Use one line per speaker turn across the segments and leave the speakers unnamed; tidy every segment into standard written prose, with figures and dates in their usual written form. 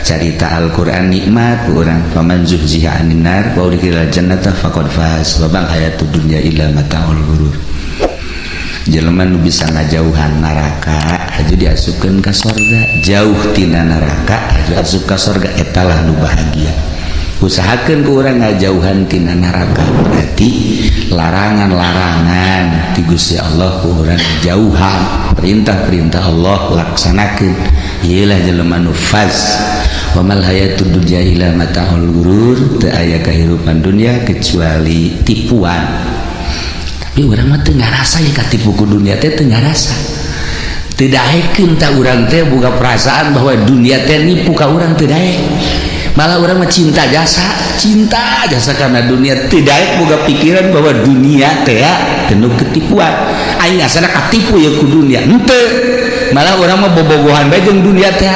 Carita Al-Qur'an nikmat ku urang, faman zuhziha 'anin nar wa udkhilal jannata faqad faz wa mal hayatud dunya illa mataul ghurur. Jelema nu bisa ngajauhan neraka haju diasupkeun ka sorga, jauh tina neraka haju asup ka sorga, eta lah nu bahagia. Usahakeun ku urang ngajauhan tina neraka, berarti larangan-larangan ti Gusti Allah ku urang jauhan, perintah-perintah Allah laksanakeun. Ieu lah jelema nu faz. Wa mal hayatud dunya illa mataul ghurur, teu aya kahirupan dunia kecuali tipuan. Tapi urang mah teu ngarasa ya katipu ku dunia teh, teu ngarasa. Teu daekeun ta urang teh boga perasaan bahwa dunia teh nipu ka urang, teu daek. Malah urang mah cinta jasa, cinta jasa karena dunia, teu daek boga pikiran bahwa dunia teh penuh ketipuan. Aing asana katipu ya ku dunia. Henteu. Malah urang mah bobogohan bae jeung dunia teh.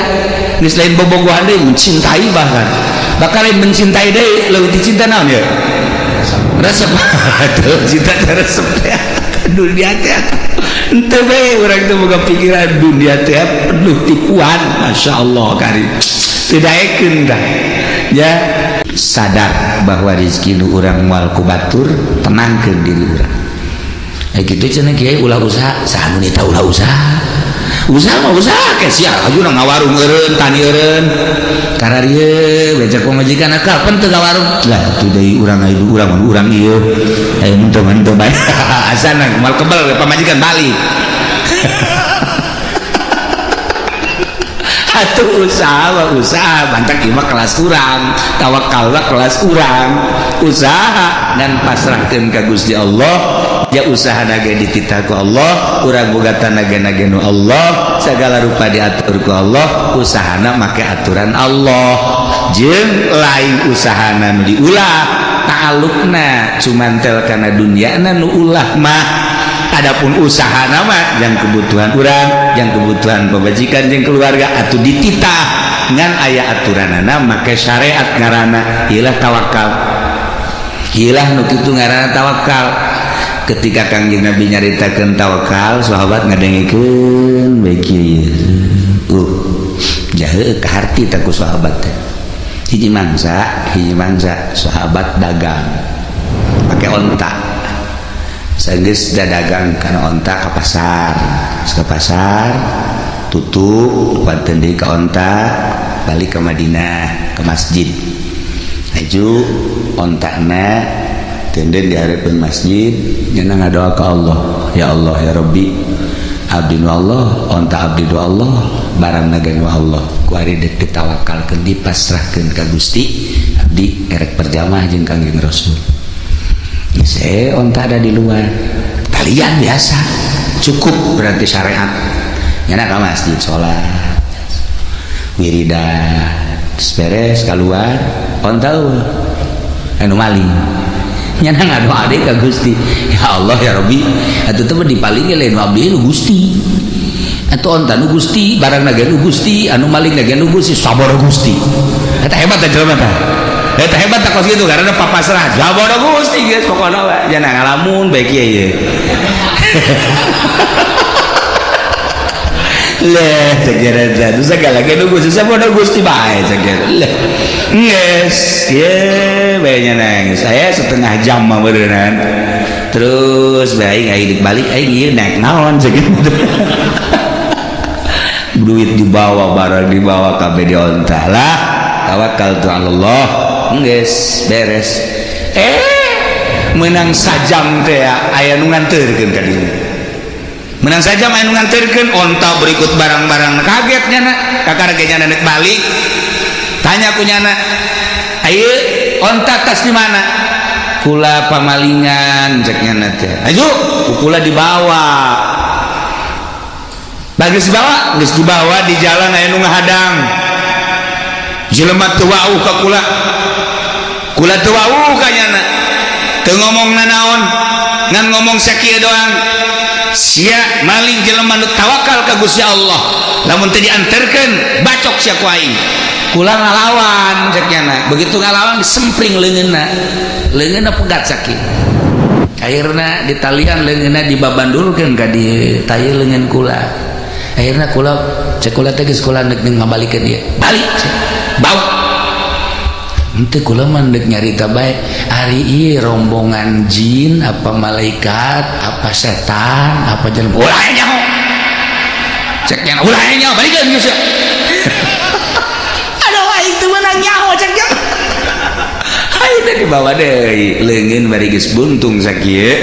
Geus lain bobogohan deui, mencintai bahkan. Bakal lain mencintai deui, leuwih dicinta naon ya? Resep. Tuh, cinta teh resep teh dunia teh. Henteu bae urang teh boga pikiran dunia teh penuh tipuan. Masya Allah kari teu daekeun dah ya. Sadar bahwa rezeki nu urang moal ku batur, tenangkeun diri urang. Eh kitu cenah kiai, ulah usaha. Saha nu nita ulah usaha? Usaha mah usaha ke sia aju ngawarung eureun, tani eureun kararieu becek pamajikan, kapan teu ngawarung lah atuh deui urang aya urang urang ieu aya henteu henteu bae asana moal kebel pamajikan balik. Atuh usaha mah usaha, bantak ieu mah kelas urang, tawakal mah kelas urang. Usaha dan pasrahkeun ka Gusti Allah ya, usaha nage dititah ku Allah, urang boga tanaga nage nu Allah, segala rupa diatur ku Allah, usahana make aturan Allah. Jeung lain usahana nu diulah ta'alluqna cuman tel kana dunyana nu ulah mah. Adapun usaha nama yang kebutuhan urang, yang kebutuhan pemajikan jeung keluarga atau dititah ngan aya aturanana make syariat, ngaranna ilah tawakal. Ilah nu kitu ngaranna tawakal. Ketika Kangjeng Nabi nyaritakeun tawakal, sahabat ngadengikeun bae kieu, jahe kaharti ta ku sahabat teh. Hiji mangsa, hiji mangsa sahabat dagang pakai onta. Sanggeus dagang kana onta ka pasar, ke pasar tutup panten deui ka onta, balik ke Madinah ke masjid. Aju ontana tenden di hadapan masjid, nyana ngadoa ka Allah, ya Allah ya Rabbi, abdi nu Allah, onta abdi nu Allah, barang naga nu Allah, ku ari deuk ditawakalkeun, dipasrahkeun ka Gusti, abdi erek berjamaah jeung Kangjeng Rasul. Geus onta ada di luar talian biasa, cukup berarti syariat. Nyana ka masjid salat wiridan, beres keluar, onta eueuh, anu maling. Nyana ngadoa deui ka Gusti, ya Allah ya Rabbi, atuh teh dipaling lain abdi nu Gusti, atuh onta nu Gusti, barang naga nu Gusti, anu maling naga nu Gusti, sabar Gusti. Eta hebat teh jelema teh, eta hebat teh kos kitu karena papasrah, sabar Gusti geus pokona we. Nyana ngalamun bae kieu ye. Leh cekira teh segala ge nu Gusti, sabar Gusti bae cekira. Leh geus ye bae nya, saya setengah jam mah beureunan terus bae aing balik, aing ieu naik naon cekira, duit dibawa, barang dibawa kabeh di onta lah. Tawakal tu Allah, geus beres. Menang sajam teh aya nu nganterkeun ka dieu, menang sajam aya nu nganterkeun onta berikut barang-barang. Kaget nyana, kakara ge nyana nek balik, tanya ku nyana, ayo onta tas di mana? Kula pamalingan cek nyana teh. Ayo kula dibawa, bagus dibawa, geus dibawa di jalan aya nu ngahadang. Jelema teu wauh ka kula, kula teu wauh ka nyana, teu ngomong nanaon, ngan ngomong sakieu doang, sia maling jelema nu tawakal ka Gusti Allah, lamun teu dianterkeun bacok sia ku aing. Kula ngalawan cek nyana, begitu ngalawan disempring leungeunna, leungeunna pegat sakit. Akhirna ditalian leungeunna, dibabandulkeun ka dieu taye leungeun kula. Akhirna kula cek kula teh geus kula neuk ngabalikeun ieu balik cek. Bau. Henteu, kula mah deuk nyarita bae. Ari ieu rombongan jin apa malaikat apa setan apa jelema, ulah nyaho. Cek nya, ulah nyaho, balikeun geus. Aduh, aing teu meunang nyaho, cek nya. Ayo teh dibawa deui leungeun bari geus buntung sakieu.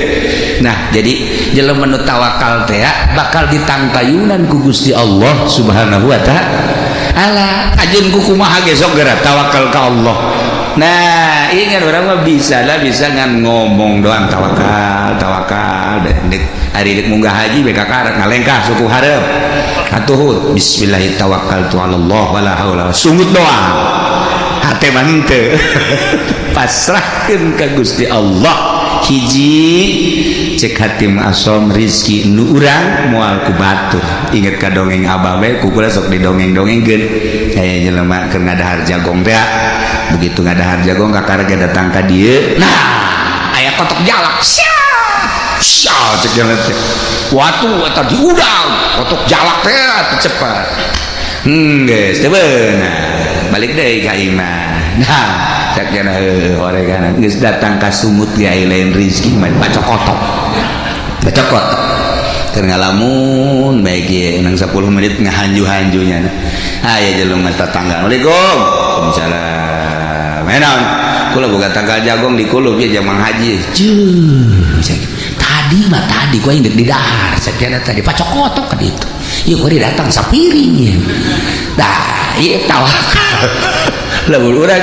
Nah, jadi jelema nu tawakal teh bakal ditangtayunan ku Gusti Allah Subhanahu wa Ta'ala. Ajeun ku kumaha ge sok geura tawakal ka Allah. Nah, ingat, urang mah bisa lah, bisa ngan ngomong doang tawakal, tawakal dek hari dek munggah haji BK karet ngalengkah suku hareup. Atuh bismillah tawakkaltu ala Allah wala haula, sungut doang. Hate mah henteu. Pasrahkeun ka Gusti Allah. Hiji, cek Hatim Asom, rizki nu urang moal ku batur. Inget ka dongeng abah we, ku kula sok didongeng-dongengkeun. Aya jelema keur ngadahar jagong teh, begitu ngadahar jagong kakara ge datang ka dieu. Nah, aya kotok jalak, sia sia, cek jelema teh, watu eta diudang kotok jalak teh atuh cepat. Geus teu beunang, balik deui ka imah. Nah, cek cenah, heueuh horegan geus datang ka sumut ge aya lain rizki mah, baca kotok, baca kotok keur ngalamun bae ge nang 10 menit ngahanju-hanjunya. Aya jelema tetangga, "Assalamualaikum." "Waalaikumsalam." "Naon?" "Kula boga tangkal jagong di kulub ya, jamang haji." Cuh, tadi mah tadi gua indek di dahar, sakieu tadi pacok kotok ka ditu. Ieu kuari datang sapiring ieu. Dah, ieu tawakal. Lamun urang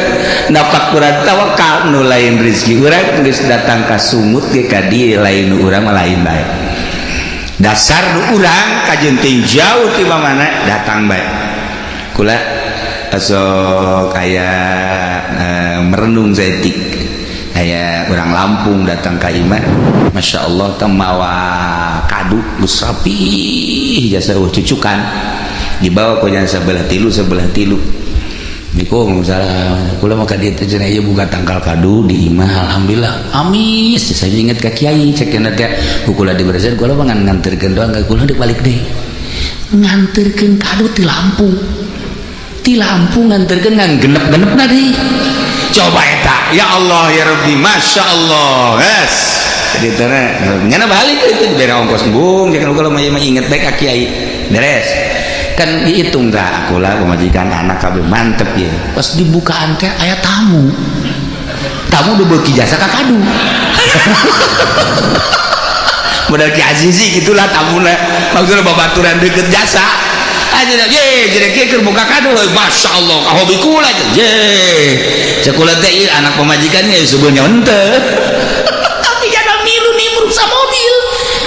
napak kurang tawakal, nu lain rezeki urang geus datang ka sumut ge ka dieu, lain nu urang mah lain bae. Dasar nu urang kajeun ting jauh ti mana datang bae. Kula sok aya merenung saeutik, aya orang Lampung datang ka imah, Masya Allah teh mawa kadu geus rapi jasa cucukan, dibawa ku sebelah tilu, sebelah tilu. Waalaikumsalam. Kula mah ka dieu teh cenah, ieu buka tangkal kadu di imah, alhamdulillah amis. Saya inget ka kiai, cek cenah teh ku kula diberesin, kula mah ngan nganterkeun doang ka kula, dek balik deui nganterkeun kadu ti Lampung, ti Lampung nganterkeun ngan genep-genepna deui. Coba eta, ya Allah ya Rabbi, Masya Allah. Yes, jadi teh ngana balik itu dibere ongkos embung, jangan kalau mah inget baik ka kiai, beres kan dihitung dah, aku lah pemajikan anak kabeh mantep ya. Pas dibukaan teh aya tamu, tamu udah beuki jasa ka kadu modal Ki Azizi gitulah tamuna, maksudnya babaturan deket jasa aja ye, jadi kieu keur buka kadu, Masya Allah ka hobi kula ye, cek kula teh ieu anak pemajikannya sebenarnya henteu, tapi jangan milu nimbrung sa mobil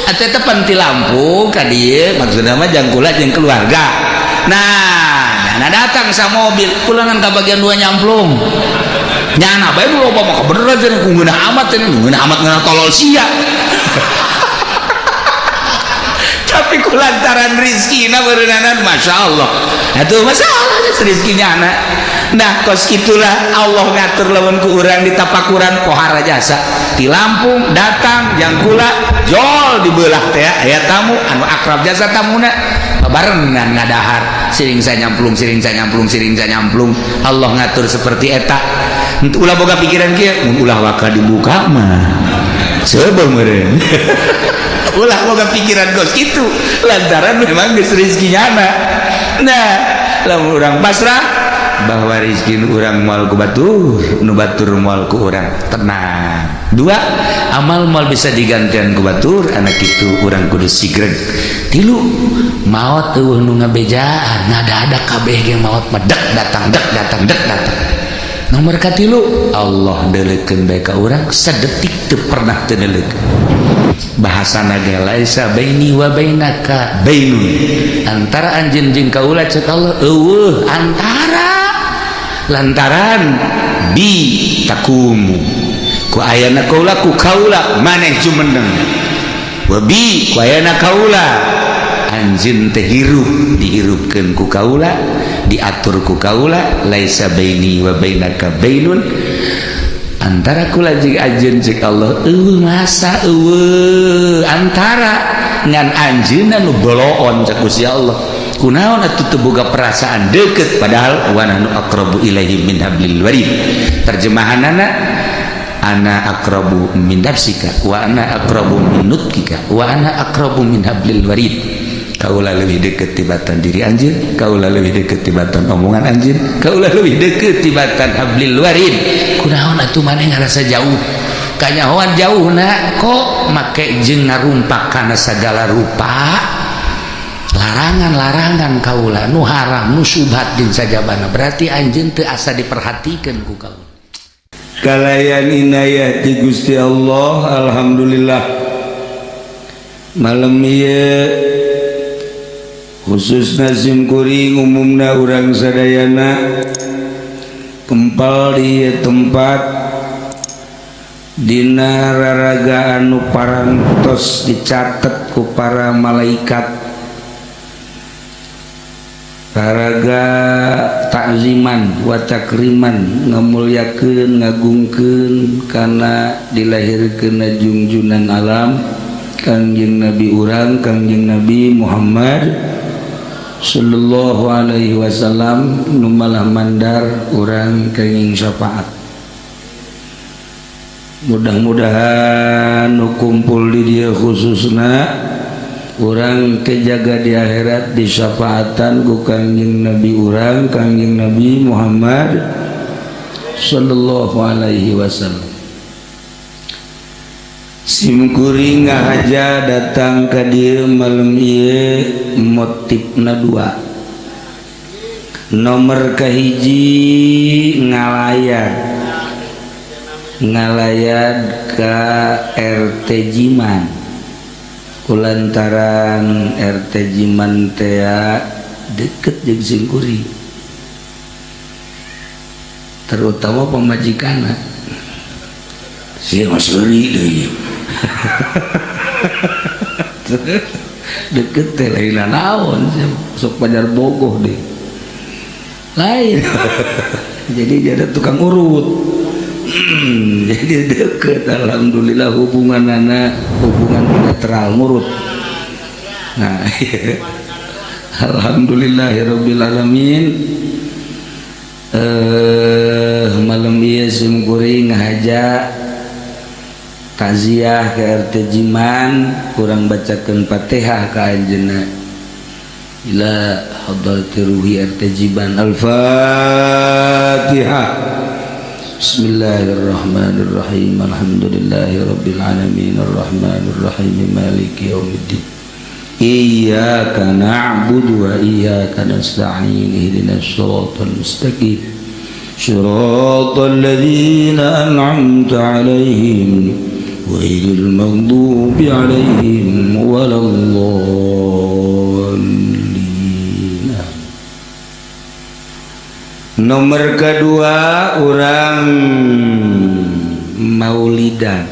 atau eta pan ti Lampung ka dieu, maksudna mah jang kula jeung keluarga. Nah, nah datang sa mobil, kulangan ka bagian dua nyamplung nyana bae nu loba mah kebeneran cenah, ku ngeunah amat cenah, ngeunah amat, ngeunah tolol sia. Tapi ku lantaran rizkina beureunanan, Masya Allah atuh, masalah rizkinya anak. Nah, kos itulah Allah ngatur lamun ku urang ditapakuran pohara jasa di Lampung datang jang kula jol dibelah teh aya tamu anu akrab jasa tamuna, barengan ngadahar, siring saya nyamplung, siring saya nyamplung, siring saya nyamplung. Allah ngatur seperti eta. Ulah boga pikiran kieu, mun ulah waka dibuka mah coba meureun. Ulah boga pikiran kos itu, lantaran memang geus rezekinya anak. Nah, lamun urang pasrah bahwa rezeki nu urang moal ku batur, nu batur moal ku urang, tenang. Dua, amal moal bisa digantian ku batur, anak itu urang kudu sigreg. Tilu, maot eueuh nu ngabejaan, ngada-ada kabeh ge maot mah dek datang, dek datang, dek datang. Nomor katilu, Allah deuleukeun bae ka urang, sadetik teu pernah teu deuleukeun. Bahasana ge laisa baini wa bainaka bainun, antara anjeun jeung kaula, cek Allah, eueuh antara, lantaran bi takumu, ku ayana kaula, ku kaula maneh jumeneng, wa bi, ku ayana kaula anjeun teh hirup, dihirupkeun ku kaula, diatur ku kaula. Laisa baini wa bainaka bainun, antara kula jeung anjeun, cek Allah, eueuh masa eueuh antara, ngan anjeunna nu boloon, cek Gusti Allah. Kunaon atuh teu boga perasaan deket, padahal wa nahnu aqrabu ilaihi min hablil warid. Terjemahanana, ana aqrabu min nafsika wa ana aqrabu min nutkika wa ana aqrabu min hablil warid. Kaula lebih deket tibatan diri anjeun, kaula lebih deket tibatan omongan anjeun, kaula lebih deket tibatan hablil warid. Kunaon atuh maneh ngarasa jauh? Kanyahoan jauh na kok make jeung ngarumpak kana sagala rupa larangan-larangan kaula, nu haram, nu subhat, jeung sajabana. Berarti anjeun teu asa diperhatikeun ku kaula.
Kalayan inayah ti Gusti Allah, alhamdulillah malam ieu khususna simkuring, umumna urang sadayana, kempal di ieu tempat dina raraga anu parantos dicatet ku para malaikat, raraga takziman wa takriman, ngamulyakeun, ngagungkeun kana dilahirkeun junjunan alam, Kangjeng Nabi urang, Kangjeng Nabi Muhammad sallallahu alaihi wasallam, nu malah mandar urang kenging syafaat. Mudah-mudahan nu kumpul di dieu khususna urang kejaga di akhirat disyafaatan ku Kangjeng Nabi urang, Kangjeng Nabi Muhammad sallallahu alaihi wasallam. Simkuring ngahaja datang ka dieu malam ieu motifna dua. Nomor kahiji, ngalayat, ngalayat ka RT Jiman, kulantaran RT Jiman tea deket jeung simkuring, terutama pamajikanna sih. Mas seuri deui deket teh, lain naon, sok pajar bogoh deh lain. Jadi dia ada tukang urut, jadi deket. Alhamdulillah hubungan anak, hubungan bilateral ngurut. Nah, alhamdulillahirabbil alamin. Malam ieu simkuring ngahaja takziah ke RT Jiman, kurang bacakeun Fatihah ka anjeunna. Ila hadrati ruhi RT Jiman, Al-Fatihah. Bismillahirrahmanirrahim. Alhamdulillahirabbil alamin, arrahmanirrahim, maliki yaumiddin. Iyyaka na'budu wa iyyaka nasta'in, ihdinas siratal mustaqim, siratal ladzina an'amta 'alaihim, ghairil maghdubi 'alaihim waladdallin. Nomor kedua, urang maulidan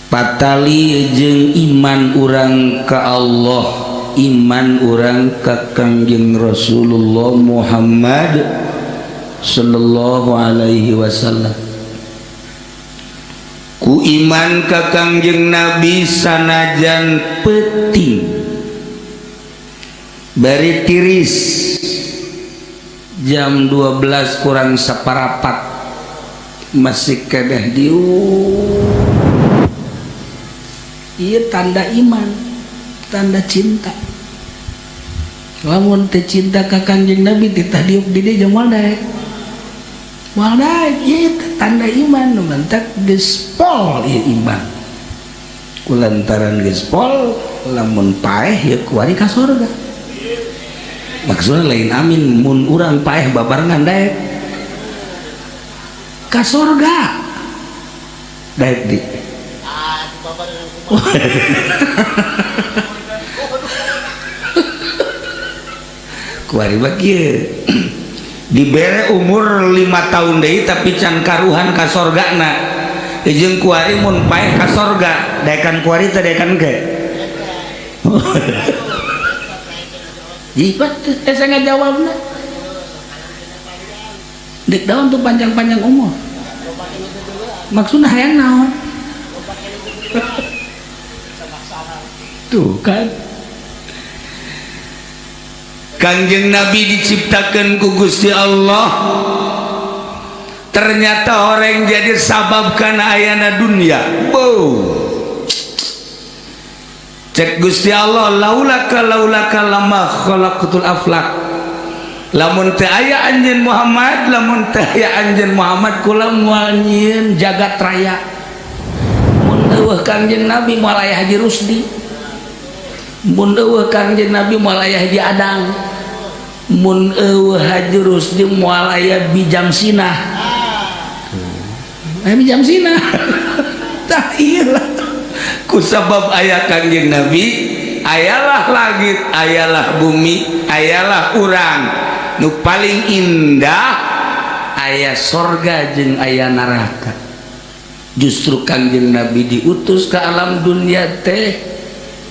patali jeung iman urang ka Allah, iman urang ka Kangjeng Rasulullah Muhammad sallallahu alaihi wasallam. Ku iman ka Kangjeng Nabi, sanajan peuting bari tiris jam 12 kurang separapat masih keneh diu. Iya, tanda iman, tanda cinta. Lamun teu cinta ka Kangjeng Nabi, titah diuk di dieu moal daek, moal daek. Ieu tanda iman. Nu mantak geus pol ieu iman, kulantaran geus pol, lamun paeh ya kuari ka surga. Maksudnya lain amin, mun urang paeh babarengan daek ka surga, daek di kuari mah kieu, dibere umur 5 tahun deui tapi can karuhan ka sorgana, jeung kuari mun paeh ka sorga, daekan kuari teh, daekan ke. Jipat teh saya ngajawabna. Dek daun tuh panjang-panjang umur. Maksudnya hayang naon? Tuh kan.
Kangjeng Nabi diciptakan ku Gusti Allah, ternyata orang jadi sabab kana ayana dunia. Bow, cek Gusti Allah, laulaka laulaka lama khalaqtul aflak. Lamun teu aya anjeun Muhammad, lamun teu aya anjeun Muhammad, kula moal nyieun jagat raya. Mun euweuh Kangjeng Nabi, moal aya Haji Rusdi. Mun euweuh Kangjeng Nabi, moal aya Haji Adang. Mun euweuh Haji Rusdi, moal aya Bijam Sinah. Eh, Bijam Sinah tah ieu lah. Ku sabab aya Kangjeng Nabi, ayalah langit, ayalah bumi, ayalah urang. Nu paling indah, aya sorga jeung aya neraka. Justru Kangjeng Nabi diutus ke alam dunia teh,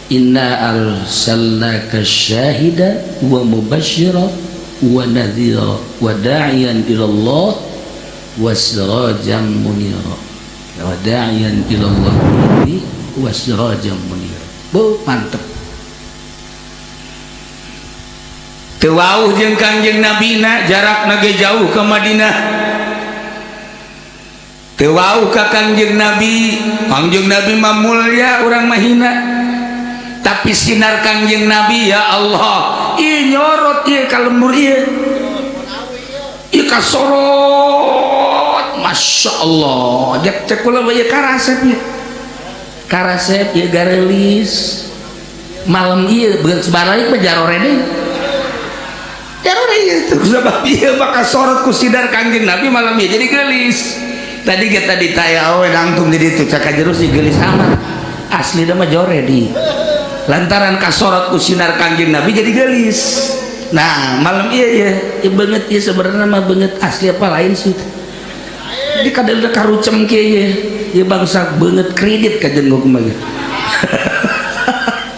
inna arsalnaka syahida wa mubasyira wa nadhira wa da'iyan ila Allah wa sirajan munira, wa da'iyan ila Allah wa sirajan munira. Bu, mantep. Teu wauh jeung Kangjeng Nabina, jarakna ge jauh ke Madinah. Teu wauh ka Kangjeng Nabi. Kangjeng Nabi mah mulya, urang mah hina, tapi sinar Kangjeng Nabi, ya Allah, ieu nyorot ieu ka lembur ieu, ieu kasorot, Masya Allah. Cek cek kula mah ieu karasep, ieu karasep, ieu garelis malam ieu. Beun sebalik mah jarore deui, jarore ieu. Sebab ieu bakal sorot ku sinar Kangjeng Nabi malam ieu, jadi gelis. Tadi kita ditanya, "Oh, nangtung di ditu?" Cak jero si gelis amat, asli mah jore di lantaran kasorot ku sinar Kangjeng Nabi jadi gelis. Nah, malam iya iya iya banget iya, sebenarnya mah banget asli apa lain sih. Jadi kadang karucem kieu ieu ieu bangsa banget kredit ka jenguk mah.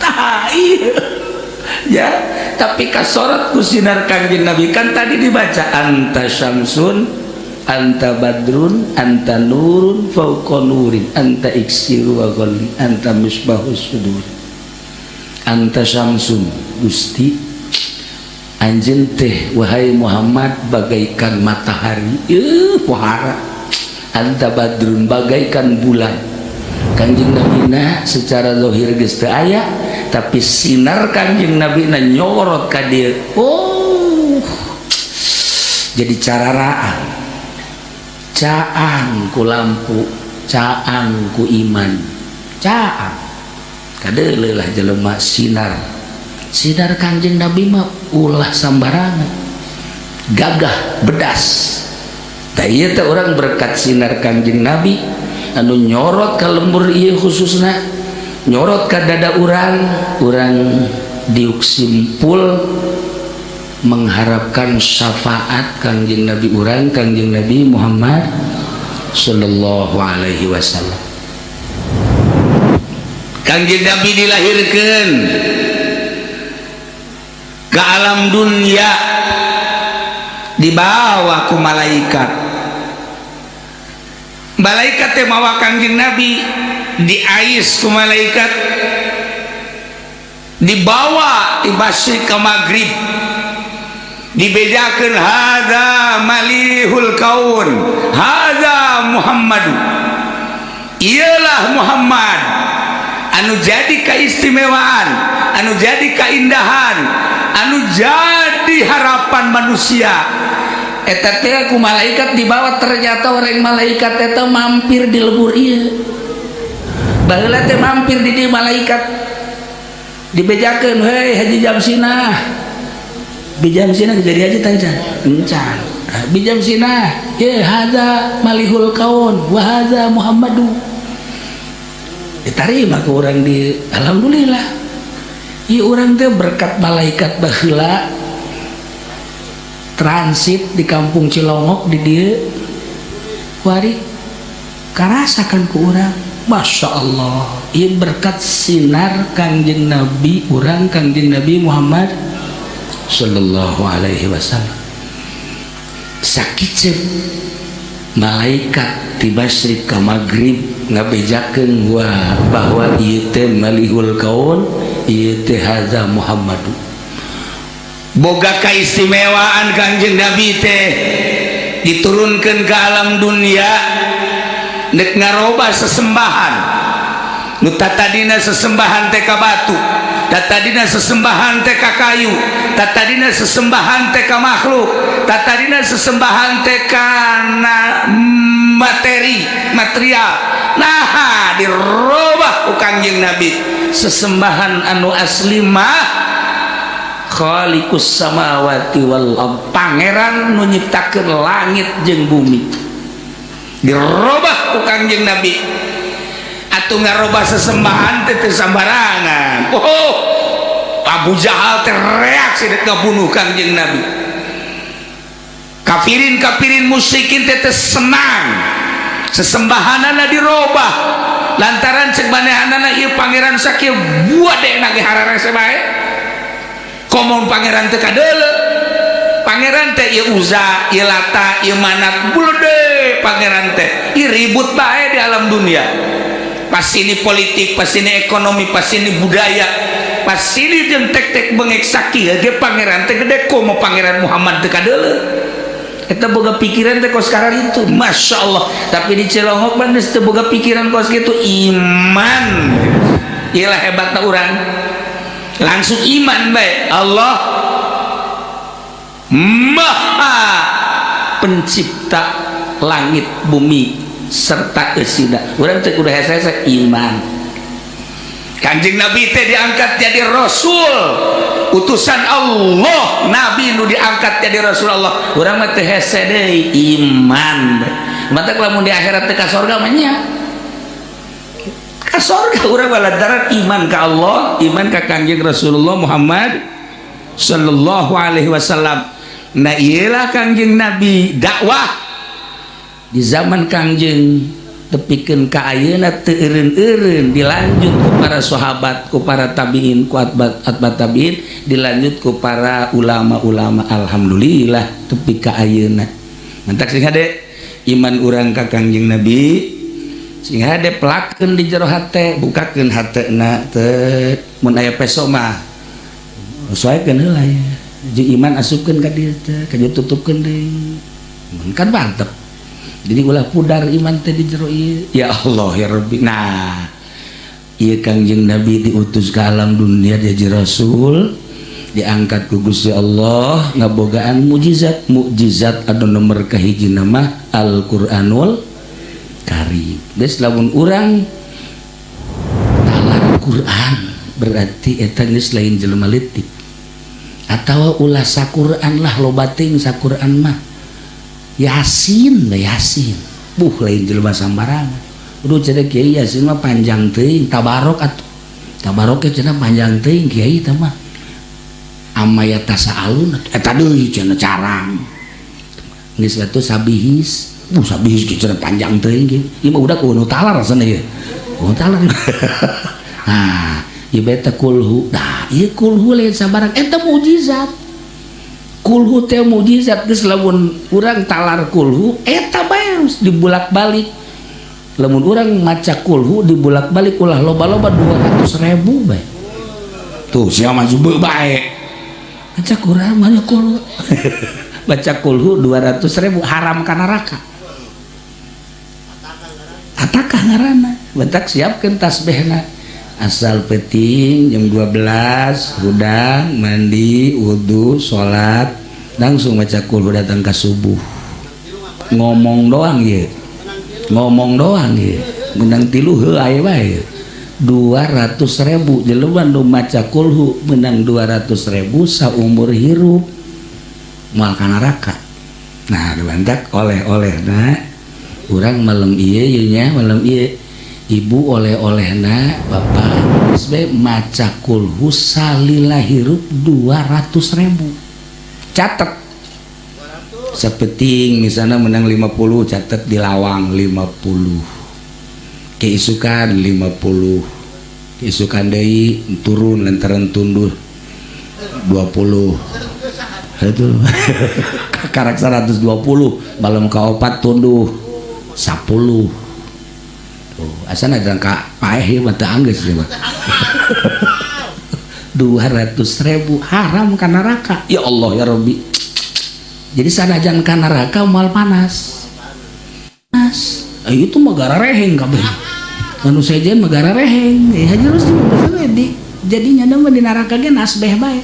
Tah iya ya, tapi kasorot ku sinar Kangjeng Nabi. Kan tadi dibaca, anta syamsun, anta badrun, anta nurun fauqa nurin, anta iksiru wa ghalli, anta misbahus sudur. Anta syamsun, Gusti, anjeun teh wahai Muhammad bagaikan matahari, pohara. Anta badrun, bagaikan bulan. Kanjeng Nabi secara zahir geus teu aya, tapi sinar Kanjeng Nabi na nyorot ka dieu. Oh, jadi cararaan, caang ku lampu, caang ku iman, caang kadeuleuh lah jelema. Sinar sinar Kanjeng Nabi mah ulah sambarangan, gagah bedas. Tah ieu teh urang berkat sinar Kanjeng Nabi anu nyorot ka lembur ieu, khususna nyorot ka dada urang. Urang diuk simpul mengharapkan syafaat Kangjeng Nabi urang, Kangjeng Nabi Muhammad sallallahu alaihi wasallam. Kangjeng Nabi dilahirkan ke alam dunia, dibawa ku malaikat. Malaikat teh mawa Kangjeng Nabi, diais ku malaikat, dibawa di masyrik ke maghrib, dibedakan, hadza malihul kaun, hadza Muhammadu. Ialah Muhammad anu jadi keistimewaan, anu jadi keindahan, anu jadi harapan manusia. Eta teh ku malaikat dibawa. Ternyata orang malaikat eta mampir di lembur ieu. Baheula teh mampir di dieu malaikat, dibejakeun, "Hei, Haji Jamsinah." Bijam Sinah jadi haji tancan encan. Bijam Sinah ye, hadza malihul kaun wa hadza Muhammadu. Diterima ke orang di, alhamdulillah. Ieu urang teh berkat malaikat baheula transit di kampung Cilongok di dieu wari, karasakan ku urang. Masya Allah, ieu berkat sinar Kangjeng Nabi urang, Kangjeng Nabi Muhammad sallallahu alaihi wasallam. Sakit malaikat di masyrik ka maghrib ngabejakeun wah bahwa ieu teh malihul kaun, ieu teh hadza Muhammadu. Boga keistimewaan Kangjeng Nabi teh diturunkan ke alam dunia nek ngaroba sesembahan nu tadina sesembahan teh ka batu, tadina sesembahan teh ka kayu, tadina sesembahan teh ka makhluk, tadina sesembahan teh kana materi, material. Nah, dirobah ku Kangjeng Nabi, sesembahan anu asli mah Khaliqus samawati wal ard, pangeran nu nyiptakeun langit jeung bumi. Dirobah ku Kangjeng Nabi. Atuh ngarobah sesembahan teh teu sambarangan. Oh, Abu Jahal teh reaksi dek ngabunuh Kangjeng Nabi. Kafirin kafirin musyrikin teh teu senang sesembahanana dirobah, lantaran cek manehanana ieu pangeran sakieu buat dek nage hararese bae. Komo pangeran teh kadeuleu, pangeran teh ieu Uza, ieu Lata, ieu Manat, bulede pangeran teh ieu ribut bae di alam dunia. Pas ini politik, pas ini ekonomi, pas ini budaya, pas ini jeung tek-tek bengek sakieu ge pangeran teh gede, komo pangeran Muhammad teh kadeuleu. Eta boga pikiran teh kos sekarang itu, Masya Allah. Tapi di Cilongok mah geus teu boga pikiran kos gitu. Iman iyalah hebatna urang, langsung iman baik Allah Maha Pencipta langit bumi serta eusina. Urang teh kudu hese iman. Kanjeng Nabi teh diangkat jadi rasul, utusan Allah. Nabi nu diangkat jadi rasul Allah, urang mah teh hese deui, iman. Matak lamun di akhirat teh ka sorga mah nya ka sorga urang, lantaran iman ka Allah, iman ka Kanjeng Rasulullah Muhammad sallallahu alaihi wasallam. Nah, iyalah Kangjeng Nabi dakwah di zaman Kangjeng tepikeun ka ayeuna teu eureun-eureun, dilanjut ku para sahabat, ku para tabiin, ku atba atba tabiin, dilanjut ku para ulama-ulama. Alhamdulillah tepi ka ayeuna. Mantak sing hade iman urang ka Kangjeng Nabi, sing hade pelakeun di jero hate, bukakeun hatena teh. Mun aya peso mah sesuaikeun heula ya jeung iman, asupkeun ka dieu teh, ka dieu tutupkeun deui. Mun kan mantep, jadi ulah pudar iman teh di jero ieu. Ya Allah ya Rabbi. Nah, ieu Kangjeng Nabi diutus ke alam dunia jadi rasul, diangkat ku Gusti Allah, ngabogaan mukjizat. Mukjizat anu nomor kahiji nama Al-Qur'anul Karim. Geus, lamun urang talar Quran berarti eta geus lain jelema leutik. Atawa ulah saquran lah, loba teuing saquran mah. Yasin lah, Yasin buh lain jelema sambarangan. Udah cenah kiai Yasin mah panjang teuing. Tabarok atuh, tabarok ge cenah panjang teuing kiai teh mah. Amma yatasaalun atuh, eta deui cenah carang. Geus atuh sabihis, buh sabihis ge cenah panjang teuing ge. Ieu mah udah kudu talar rasana ieu. Kudu talar. Nah, ieu beta kulhu. Nah, ieu kulhu lain sabarang, eta mukjizat. Kulhu teh mukjizat. Geus, lamun urang talar kulhu eta bae dibulak-balik. Lamun urang maca kulhu dibulak-balik, ulah loba-loba, 200.000 bae. Tuh sia maju bae. Baca Quran, baca kulhu. Baca kulhu 200.000 haram ka neraka. Atakah ngaranna? Bentak siapkeun tasbihna. Asal peting jam 12 hudang, mandi, wudhu, sholat, langsung baca kulhu datang ke subuh. Ngomong doang ya, ngomong doang ya, menang tilu heula bae 200.000. Jelema nu maca kulhu menang 200.000 saumur hirup moal ka neraka. Nah, dibantak oleh-oleh. Nah, urang malam ieu ieu nya, malam ieu ibu oleh-olehna, bapak geus maca kulhu salila hirup 200.000. Catet sapeting misalnya menang 50, catet di lawang 50, keisukan 50, keisukan deui turun lantaran tunduh 20 itu karak 120, malam kaopat tunduh 10. Tuh, asana ada ka paeh ieu mah teu anggeus ieu mah.
200 ribu haram ka neraka. Ya Allah ya Rabbi, jadi sanajan ka neraka moal panas panas. Eh, itu mah garareheng kabeh anu sejen mah garareheng. Eh, Haji Rusdi di jadinya mah di neraka ge nasbeh bae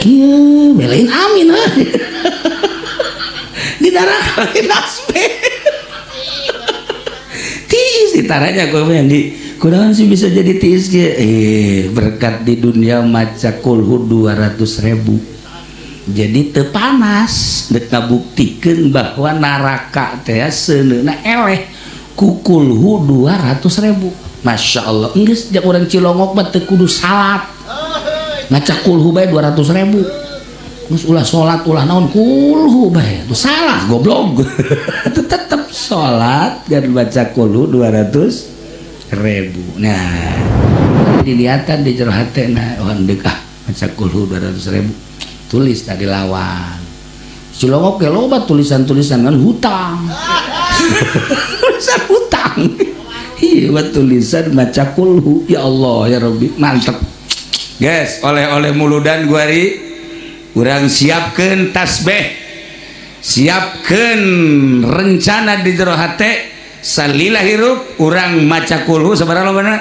kieu belain amin heuh. Di neraka ge nasbeh tiis ditaranya kok di kunaon sih bisa jadi tiis ge. Eh, berkat di dunia maca kulhu 200 ribu jadi teu panas, dek ngabuktikeun bahwa neraka teh seuneuna eleh ku kulhu 200 ribu. Masya Allah, geus jak urang Cilongok mah teu kudu salat, maca kulhu bae 200 ribu. Geus ulah salat, ulah naon, kulhu bae. Itu salah goblok, tetep salat dan baca kulhu 200 ribu. Nah, diliatan di jero hate, nah, oh, ndek ah maca kulhu 200 ribu. Tulis tadi lawan Cilongok ge loba tulisan-tulisan kan hutang, tulisan hutang. Iya, buat tulisan maca kulhu. Ya Allah ya Rabbi, mantep guys. Oleh-oleh muludan guari urang siapkeun tasbih, siapkeun rencana di jero hate, salila hirup urang maca kulhu sabaraha lobana?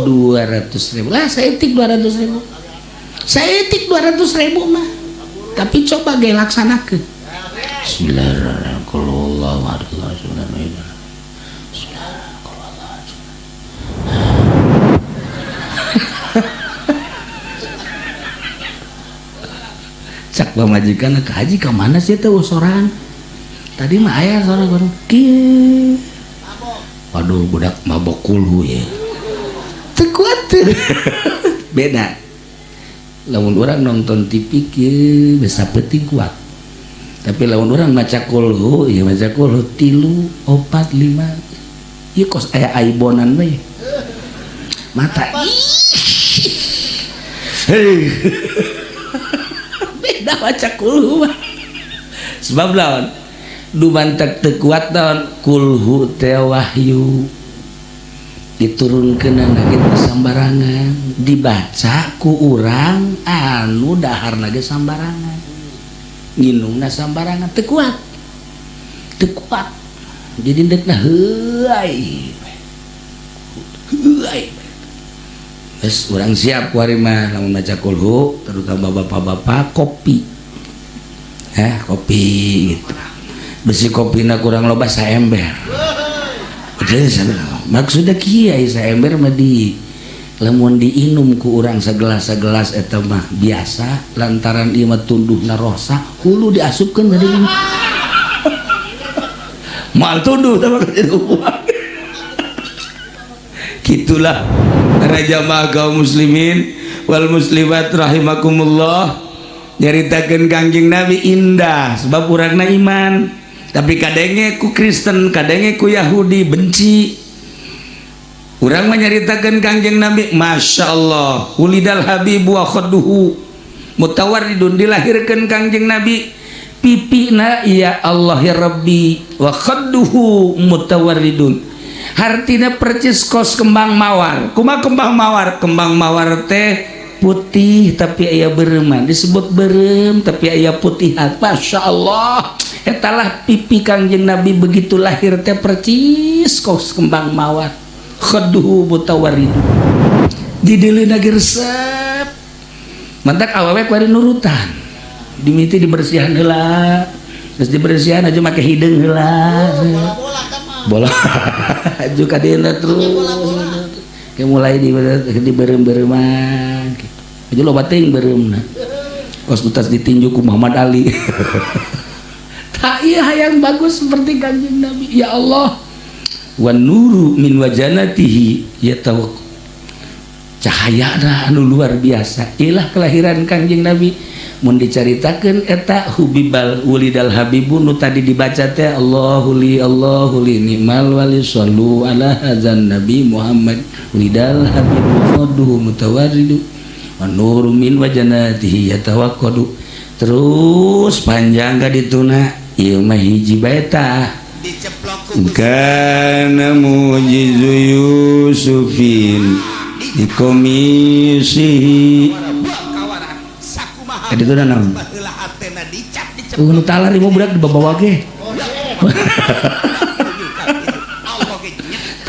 200 ribu lah, saeutik 200 ribu, saeutik 200 ribu mah. Tapi coba ge laksanakeun. Bismillahirrahmanirrahim. Bismillahirrahmanirrahim. Cak pamajikan ke haji ke mana sih teh sorangan tadi mah aya sorang orang kieu. Waduh, budak mabok kulhu ya, teu kuat. Beda lamun orang nonton TV kieu bisa penting kuat, tapi lamun orang maca kulhu ya, maca kulhu tilu, opat, lima, ieu kos aya aibonan we mata. Hei, beda maca kulhu mah. Sebab lawan dumantek teu kuat naon, kulhu teh wahyu diturunkeun kita sambarangan, dibaca ku urang anu daharna ge sambarangan, nginumna sambarangan, teu kuat, teu kuat. Jadi deukna heuay heuay. Geus urang siap kuari mah lamun maca kulhu, terutama bapak-bapak, kopi, eh, kopi gitu, besi kopina kurang loba saember. Maksudnya kiai saember mah di lamun diinum ku urang segelas-segelas eta mah biasa, lantaran ieu mah tunduhna rosa hulu diasupkeun tadi moal tunduh teh mah. Gitulah para jamaah kaum muslimin wal muslimat rahimakumullah, nyaritakeun Kangjeng Nabi indah sebab urangna iman, tapi kadenge ku Kristen, kadenge ku Yahudi, benci. Urang menyaritakan Kangjeng Nabi, Masya Allah, wulidal habibu wa khadduhu mutawarridun, dilahirkan Kangjeng Nabi pipina, ya Allah ya Rabbi, wa khadduhu mutawarridun, hartina percis kos kembang mawar. Kuma kembang mawar? Kembang mawar teh putih tapi aya bereuman, disebut berem tapi aya putihan. Masya Allah, etalah pipi Kangjeng Nabi begitu lahir teh percis kos kembang mawar. Khadduhu mutawarridun, dideuleuna ge resep, mantak awewe kuari nurutan, dimiti dibersihan heula, geus dibersihan aja make hideung heula, bola aju ka dieu terus kayak mulai di beureum-beureuman gitu. Aja loba teuing beureumna kos utas ditinju ku Muhammad Ali. Tak iya, hayang bagus seperti Kanjeng Nabi. Ya Allah, wan nuru min wajanatihi yatawak, cahaya anu luar biasa ilah kelahiran Kangjeng Nabi. Mun dicaritakeun eta hubibal wulidal habibu nu tadi dibaca teh, Allahu li Allahu li ni'mal wali sallu ala hadzan nabi Muhammad, wulidal habibu khadduhu mutawarridu wan nuru min wajanatihi yatawaqqadu, terus panjang ka dituna. Ieu mah hiji bae tah.
Diceplok ku
kana mujizu Yusufin. Dikomisi itu dah naon? Nu talar ieu budak dibawa ge.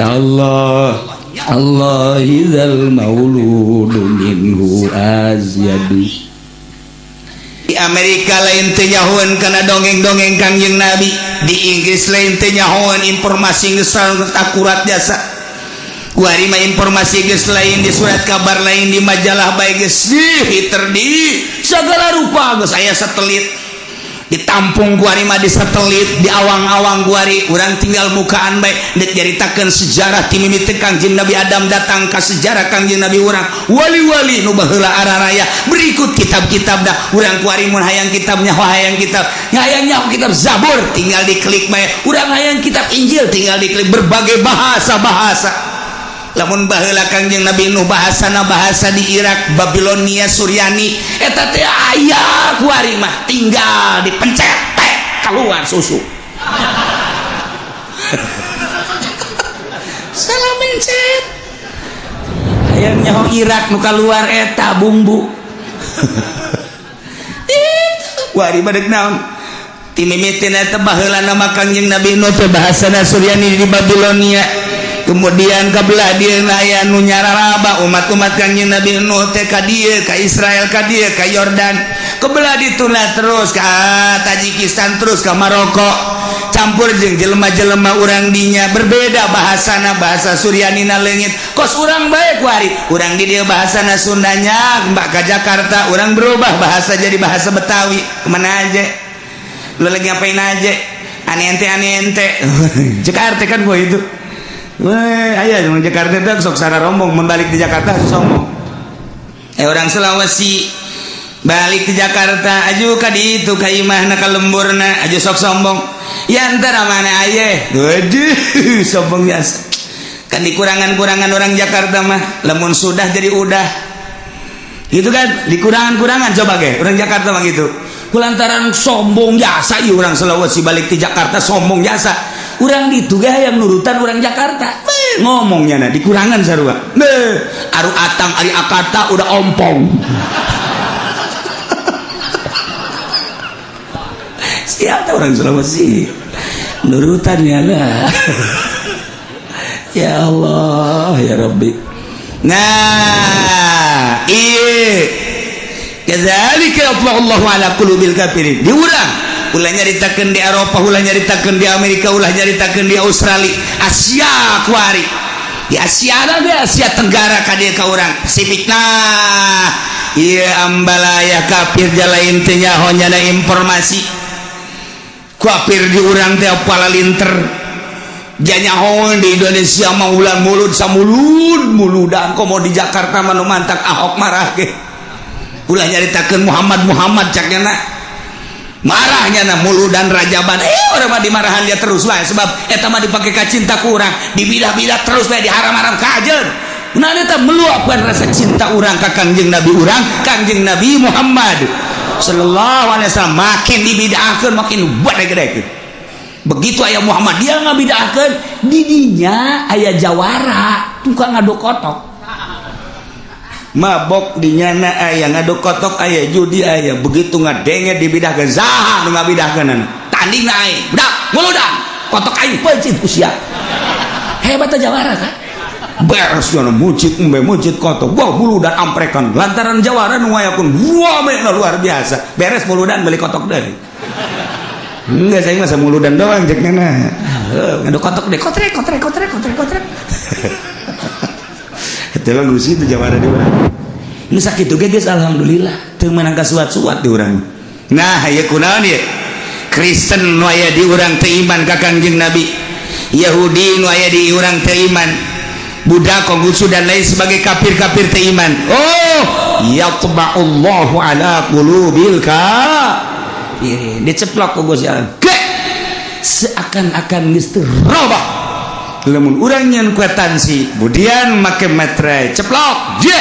Allah Allah idzal mauludu minhu azyadu.
Di Amerika lain teu nyahoeun kana dongeng-dongeng Kangjeng Nabi, di Inggris lain teu nyahoeun informasi geus akurat jasa. Kuari mah informasi geus lain di surat kabar, lain di majalah bae geus di di segala rupa geus aya satelit. Ditampung kuari mah di satelit, di awang-awang kuari urang tinggal mukaan bae deuk nyaritakeun sejarah ti mimiti Kangjeng Nabi Adam datang ka sejarah Kangjeng Nabi urang, wali-wali nu baheula araraya, berikut kitab-kitab dah urang kuari mun hayang kitabnya, hayang kitab, hayang nyaho kitab Zabur tinggal diklik bae, urang hayang kitab Injil tinggal diklik, berbagai bahasa-bahasa. Lamun baheula Kangjeng Nabi Nuh bahasana bahasa di Irak, Babilonia, Suryani eta teh aya kuari mah tinggal dipencet teh keluar susu. Salah mencet. Hayang nyaho Irak nu kaluar eta bumbu. Kuari mah deuk naon? Ti mimitina eta baheula nama Kangjeng Nabi Nuh teh bahasana Suryani di Babilonia. Kemudian kabelah dia aya nu nyararaba umat-umat Kangjeng Nabi Nuh teh ka dieu, ka Israel, ka dieu, ka Yordan, kebelah dituna terus ka Tajikistan, terus ka Maroko, campur jeung jelema-jelema urang dinya berbeda bahasana, bahasa Suryanina leungit kos urang bae kuari. Urang di dieu bahasana Sundanya, mbak ka Jakarta urang berubah bahasa jadi bahasa Betawi. Kemana aja lu lagi ngapain aja aneh ente aneh ente Jakarta kan gua itu. Weh, aya di Jakarta itu sok sara rombong membalik di Jakarta sombong. Orang Sulawesi balik ke Jakarta aju ka ditu ka imahna ka lemburna aju sok sombong. Ya antara mana aye? Waduh, sombong biasa. Kan dikurangan-kurangan orang Jakarta mah, lamun sudah jadi udah. Gitu kan, dikurangan-kurangan coba ge orang Jakarta mah gitu. Kulantaran sombong jasa ieu orang Sulawesi balik ke Jakarta sombong jasa. Urang ditu ge hayang nurutan orang Jakarta. Beuh, ngomongnya nah dikurangan sarua. Beuh, aru atang ari akata udah ompong. Siapa orang Sulawesi? Nurutan ya lah. Ya Allah, ya Rabbi. Nah, iya. Kadzalika Allahu ala qulubil kafirin. Diurang ulah nyaritakeun di Eropa, ulah nyaritakeun di Amerika, ulah nyaritakeun di Australia, Asia kuari. Di Asia di Asia Tenggara ka dieu ka urang Pasifik. Nah, ieu ambalaya kafir jalain teh nyaho nyana informasi. Kafir di urang teh palalinter. Janyaho di Indonesia mah ulah mulut samulud muludan komo di Jakarta mah nu mantak Ahok marah ge. Ulah nyaritakeun Muhammad Muhammad cak nya marahnya na muludan rajaban orang mah dimarahan dia terus wae sebab eta mah dipake ka cinta ku urang dibidah-bidah terus wae diharam-haram kajeun. Nah eta meluapkan rasa cinta urang ka Kangjeng Nabi urang, Kangjeng Nabi Muhammad sallallahu alaihi wasallam makin dibidahkeun makin gede-gede. Begitu aya Muhammad dia ngabidahkeun di dinya aya jawara tukang ngaduk kotok. Mabok di nyana aya ngaduk kotok aya judi aya begitu ngadenge dibidahkeun saha nu ngabidahkeunana tanding na aing budak muludan kotok aing peuncit usia hebat jawara kan beres nyana mucit embe mucit kotok wah muludan amprekan lantaran jawara nu ngayakun wah luar biasa beres muludan beli kotok deui enggak saya masa muludan doang cek nyana ngaduk kotok deh kotrek kotrek kotrek kotrek kotrek. Itu bagus itu jawara di urang. Nu sakitu ge geus alhamdulillah teu meunang kasuat-suat di urang. Nah, ieu kunaon ieu? Kristen nu aya di urang teu iman ka Kangjeng Nabi. Yahudi nu aya di urang teu iman. Buddha, Konghucu dan lain sebagai kafir-kafir teu iman. Oh, yatba'ullahu ala qulubil kafirin. Diceplok ku Gusti Allah. Seakan-akan geus teu robah. Lamun urang nyeun kuitansi kemudian make meterai ceplok je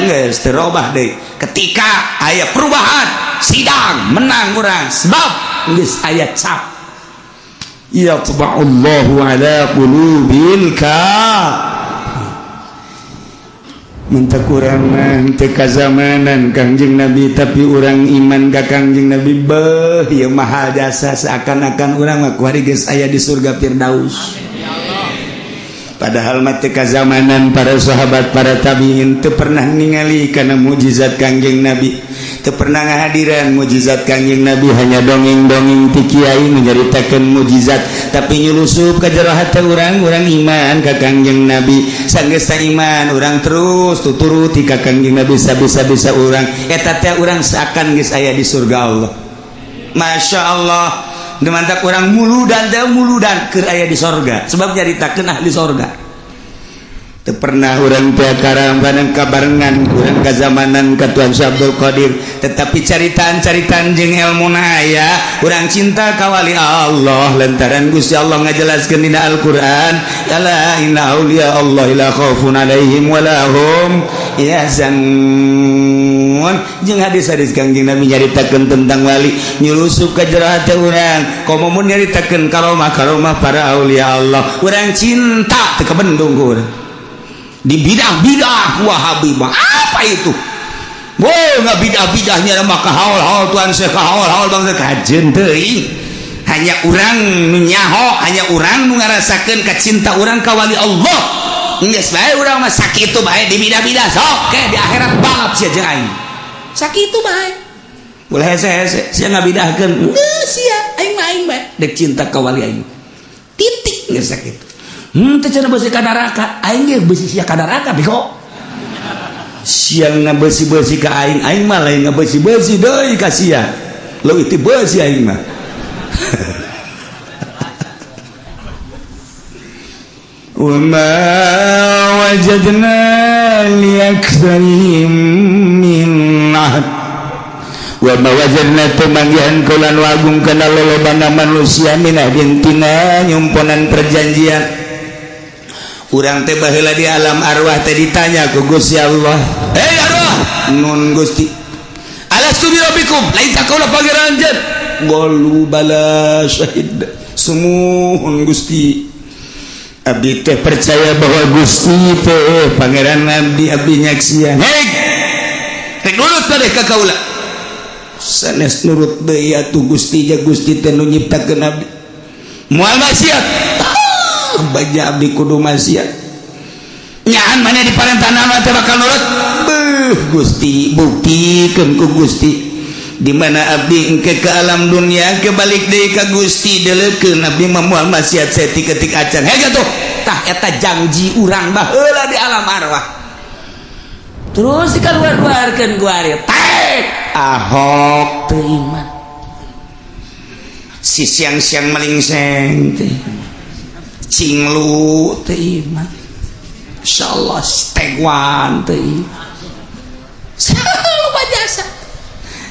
geus teu robah deui. Ketika aya perubahan sidang menang urang sebab geus aya cap yatba'ullahu ala qulubil ka.
Minta kurang mah teu kazamanan Kangjeng Nabi, tapi urang iman ka Kangjeng Nabi. Beuh, ieu mahal jasa, seakan-akan urang mah kuari geus aya di surga Firdaus, padahal mah teu kazamanan para sahabat, para tabiin, teu pernah ningali kana mukjizat Kangjeng Nabi, teu pernah ngahadiran mukjizat Kangjeng Nabi, hanya dongeng-dongeng ti kiai menyaritakeun mukjizat, tapi nyulusup ka jero hate urang, urang iman ka Kangjeng Nabi. Sanggeus iman, urang terus tuturuti ka Kangjeng Nabi sabisa-bisa urang. Eta teh urang seakan geus aya di surga Allah. Masya Allah, mantap. Urang muludan teh, muludan keur aya di sorga, sebab nyaritakeun ahli sorga. Teu pernah urang teh karambanan kabarengan urang kazamanan ka Tuan Syekh Abdul Qadir, tetapi caritaan-caritaan jeung ilmu aya. Urang cinta ka wali Allah lantaran Gusti Allah ngajelaskeun dina Al-Qur'an, ala inna auliya Allah la khaufun alaihim wala hum yahzanun, jeung hadis-hadis Kangjeng Nabi nyaritakeun tentang wali nyulusup ka jero hate urang. Komo mun nyaritakeun karomah-karomah para aulia Allah, urang cinta teu kabendung ku urang. Di bidah-bidah Wahabi mah apa itu? Wow, nggak bidah-bidahnya maka haul-haul Tuan Syekh, haul-haul bangsa kajen teuing. Hanya urang nu nyaho, hanya urang nu ngarasakeun kacinta urang ka wali Allah. Geus bae urang mah sakitu bae di bidah-bidah, sok ke di akhirat balap sia jeung aing. Sakitu bae. Ulah hese-hese sia ngabidahkeun. Geus sia, aing mah aing bae dek cinta ka wali aing. Titik, geus sakitu. Teu cenah beusi ka neraka, aing ge beusi sia ka neraka bego. Sia ngabeusi-beusi ka aing, aing mah lain ngabeusi-beusi deui ka sia. Leuwih ti beusi aing mah. وما وجدنا لأكثرهم من عهد وما وجدنا temanggihan kula nu agung kana lolobana manusia min ahdin tina nyumponan perjanjian. Urang teh baheula di alam arwah teh ditanya ku Gusti Allah, "Hei arwah, nun Gusti, alastu bi rabbikum, lain tak kaula pangeran anjeun?" Qalu bala syahid, sumuhun Gusti, abdi teh percaya bahwa Gusti teh pangeran abdi, abdi nyaksian. Hei, rek nurut teh ka kaula? Sanes nurut deui atuh Gusti, ja Gusti teh nu nyiptakeun abdi, moal maksiat. Baja abdi kudu maksiat, nyaan mana di parentah teh bakal nurut. Beuh Gusti, buktikeun ku Gusti di mana abdi engke ke alam dunia, ke balik deui ka Gusti, deleukeun abdi mah moal maksiat saeutik-eutik acan. Hei atuh, tah eta janji urang baheula di alam arwah, terus dikaluar-keluarkeun ku ari tek Ahok teu iman, si siang-siang melingseng teh cinglu teu iman, insyaallah stegwan teu iman, lupa jasa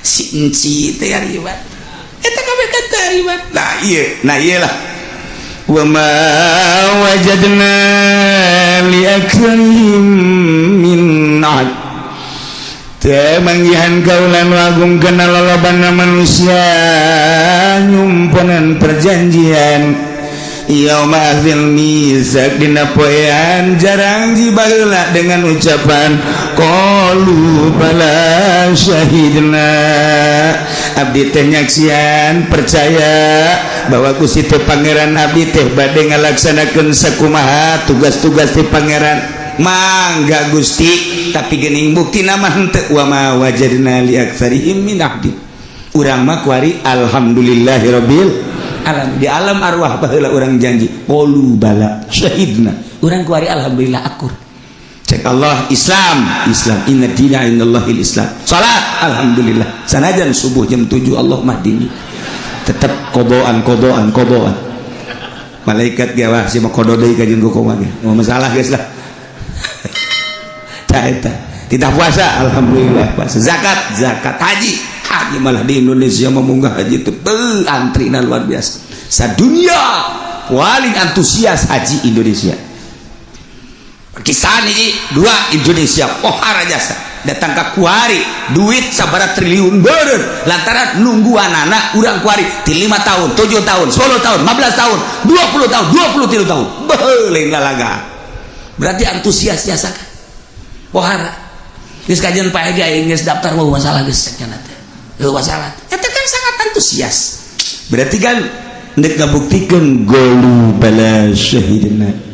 si enci teh riwat eta kabeh kan teu riwat. Nah ieu, nah ieu lah, wa ma wajadna li aktsarihim min ahd, teu manggihan kaula nu agung kana lolobana manusia nyumponan perjanjian. Yauma akhdzil mitsaq, dina poean jarang jibaheula dengan ucapan qalu bala syahidna, abdi teh nyaksian, percaya bahwa Gusti teh pangeran abdi teh bade ngalaksanakeun sakumaha tugas-tugas ti pangeran. Mangga Gusti, tapi geuning bukti nama henteu. Wa ma wajadna li aktsarihim min ahdi. Urang mah kuari alhamdulillahirabbil alam, di alam arwah baheula urang janji qalu bala syahidna, urang kuari alhamdulillah akur. Cek Allah, Islam, Islam, inna dina indallahil Islam. Salat, alhamdulillah, sanajan subuh jam 7 Allah mah dini tetep kodoan kodoan kodoan. Malaikat ge wah si mah kodo deui ka jeung kumaha ge mau masalah geus lah. Tah eta tidak puasa, alhamdulillah puasa, zakat, zakat, haji, haji. Malah di Indonesia memunggah haji itu antrina luar biasa, sadunia paling antusias haji Indonesia. Pakistan ini dua, Indonesia pohara jasa datang ke kuari duit sabara triliun beureun lantaran nungguan anak urang kuari di 5 tahun, 7 tahun, 10 tahun, 15 tahun, 20 tahun, 23 tahun. Beuh, lain lalaga. Berarti antusias jasa kan. Pohara geus kajian pae ge aing geus daftar mau masalah geus cenah teh. Eueuh masalah. Eta kan sangat antusias. Berarti kan ndek ngabuktikeun golu bala syahidna.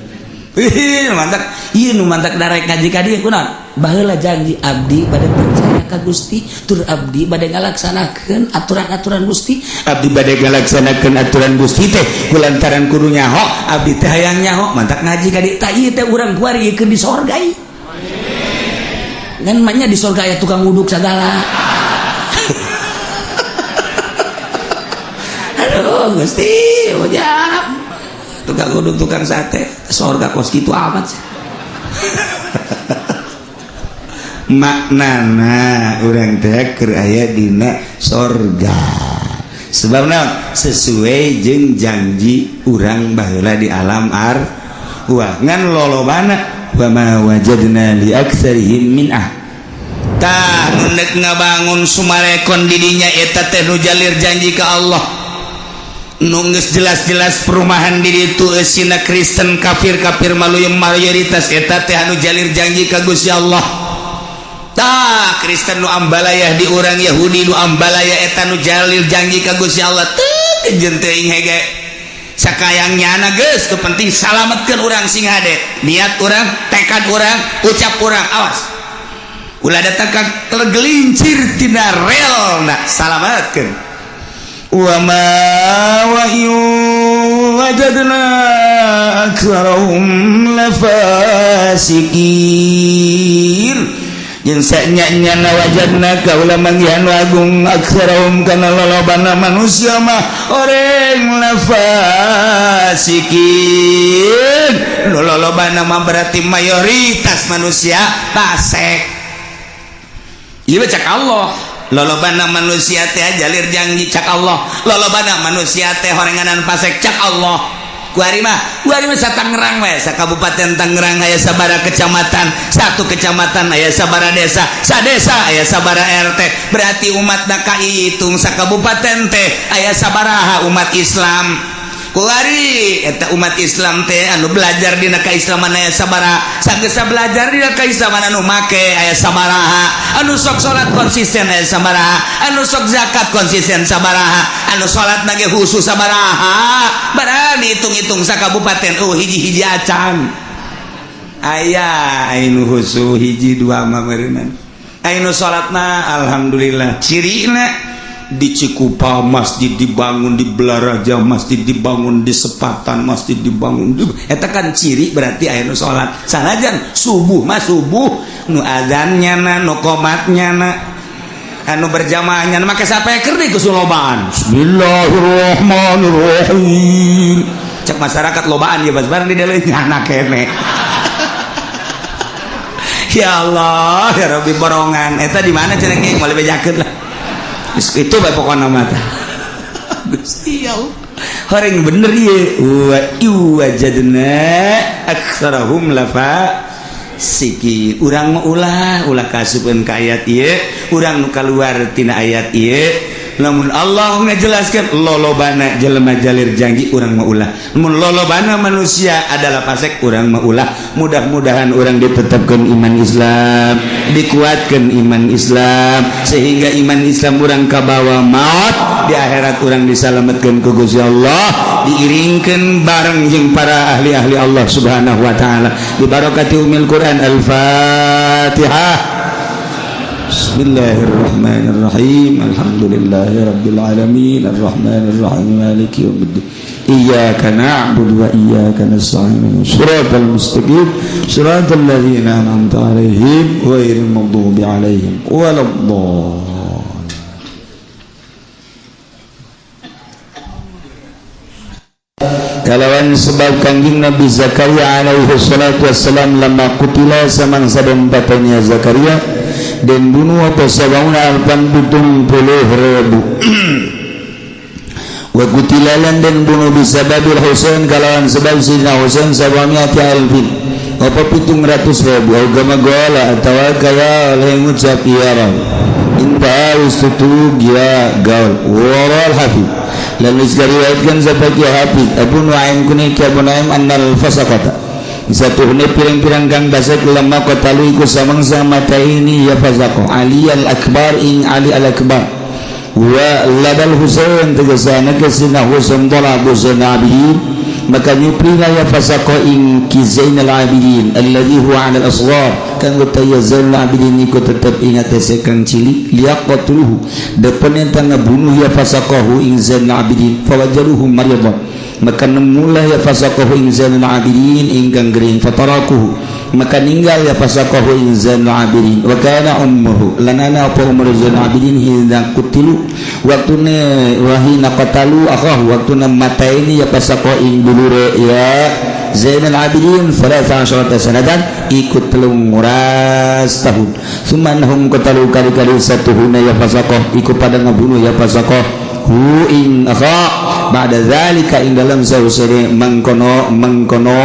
Ih, mantak ieu nu mantak darek ngaji ka dieu kunaon? Baheula janji abdi bade percaya ka Gusti, tur abdi bade ngalaksanakeun aturan-aturan Gusti. Abdi bade ngalaksanakeun aturan Gusti teh kulantaran kudu nyaho, abdi teh hayang nyaho, mantak ngaji ka dieu. Tah ieu teh urang kuari ieu di sorga ieu. Ngan manya di sorga aya tukang uduk sagala. Aduh Gusti, ujab. Tukang uduk, tukang sate, sorga kos kitu amat sih. Maknana urang teh keur aya dina sorga. Sebab naon? Sesuai jeung janji urang baheula di alam arwah. Ngan lolobana wa ma wajadna li aktsarihim min ah. Tah nu deuk ngabangun Sumarekon di dinya eta teh nu jalir janji ka Allah. Nu geus jelas-jelas perumahan di ditu eusina Kristen kafir-kafir malu mayoritas eta teh anu jalir janji ka Gusti Allah. Tah Kristen nu ambalayah di urang, Yahudi nu ambalaya eta nu jalir janji ka Gusti Allah teu kejeun teuing hege. Sakayang nyana geus nu penting salametkeun urang sing hade. Niat urang, tekad urang, ucap urang, awas. Ulah datang ka tergelincir tina relna, salametkeun. Wa ma wa wajadna aktsarahum lafasikin. Jeung sanya-nyana wajadna kaula manggihan agung aktsarahum kana lolobana manusia mah oreng lafasikin. Lolobana mah berarti mayoritas manusia fasik. Ieu cak Allah. Lolobana manusia teh jalir janji cak Allah. Lolobana manusia teh horenganan fasik cak Allah. Kuari mah sa Tangerang we, sa Kabupaten Tangerang aya sabara kecamatan, satu kecamatan aya sabara desa, sa desa aya sabara RT. Berarti umat kahitung sa kabupaten teh aya sabaraha umat Islam. Kuari eta umat Islam teh anu belajar dina kaislaman aya sabaraha, sageus belajar dina kaislaman anu make aya sabaraha, anu sok salat konsisten aya sabaraha, anu sok zakat konsisten sabaraha, anu salat nage khusus sabaraha. Barang dihitung-hitung sa kabupaten oh hiji-hiji acan. Aya anu khusus hiji dua mah meureunnan. Anu salatna alhamdulillah cirina di Cikupa masjid dibangun, di Belaraja masjid dibangun, di Sepatan masjid dibangun. Eta kan ciri berarti aya nu salat. Sanajan subuh mah subuh nu azannya na nu qomatnya na anu berjamaahnya na make sapeker di kesulobaan. Bismillahirrahmanirrahim. Cek masyarakat lobaan ya bas barang di dalam anak kene. Ya Allah, ya Rabbi borongan. Eta di mana cenah ge moal bejakeun lah. Itu bae pokona mah tah. Gusti ya Allah. Horeng bener ye. Wa wajadna aktsarahum lafa siki. Urang mah ulah ulah kasupeun ka ayat ieu, urang nu kaluar tina ayat ieu. Lamun Allah ngajelaskeun lolobana jelema jalir janji urang mah ulah. Mun lolobana manusia adalah fasik urang mah ulah. Mudah-mudahan urang ditetapkeun iman Islam, dikuatkan iman Islam sehingga iman Islam urang kabawa maut di akhirat urang disalametkeun ku Gusti Allah, diiringkeun bareng jeung para ahli-ahli Allah Subhanahu wa taala. Bi barakati umil Quran. Al-Fatihah. Bismillahirrahmanirrahim. Alhamdulillahirabbil alamin arrahmanirrahim maliki yaumiddin. Iyyaka na'budu wa iyyaka nasta'in. Shiratal mustaqim. Shiratal ladzina an'amta 'alaihim ghairil maghdubi 'alaihim waladdallin. Kalawan sebab Kangjeng Nabi Zakaria alaihi salatu wassalam lama kutila samangsa den batanya Zakaria dan bunuh apa sabauna alpan 70 ribu wa kutilalan dan bunuh bisababil Husain kalawan sebab Sidina Husain sabamiati alfin apa 700 ribu agama gola atau kaya oleh ngucap ya Rabb inta ustutug ya gaul waral hafiz lalu diriwayatkan sebagai hafiz Abu Nuaim kunik Abu Nuaim annal fasaqata Satuhune pirang-pirang kang fasik lamma qatalu iku samangsa mataini ya fasaqah Ali al-Akbar ing Ali al-Akbar wa ladal Husain, tegasana ke sina Husain, dalabu Zainal Abidin, maka nyuprina ya fasaqah ing ki Zainal Abidin alladhi huwa 'ala al-asghar, kang utaya Zainal Abidin iku tetep ing atase kang cilik, liyaqtuluhu, depen eta ngabunuh ya fasaqahu ing Zainal Abidin. Fawajaruhu maryadan, maka nemulah ya fasaqahu ing Zainal Abidin ingkang gering. Fatarakuhu, maka ninggal ya fasaqahu ing Zainal Abidin. Wa kana ummuhu, lanana apa umur Zainal Abidin hina kutilu, waktune wahina qatalu akhahu, waktuna mataini ya fasaqah ing dulure ya Zainal Abidin, 13 sanatan, ikut 13 tahun. Summa annahum qatalu, kali-kali satuhuna ya fasaqah ikut pada ngabunuh ya fasaqah hu ing akha ba'da zalika, ing dalam sausane mangkono mangkono,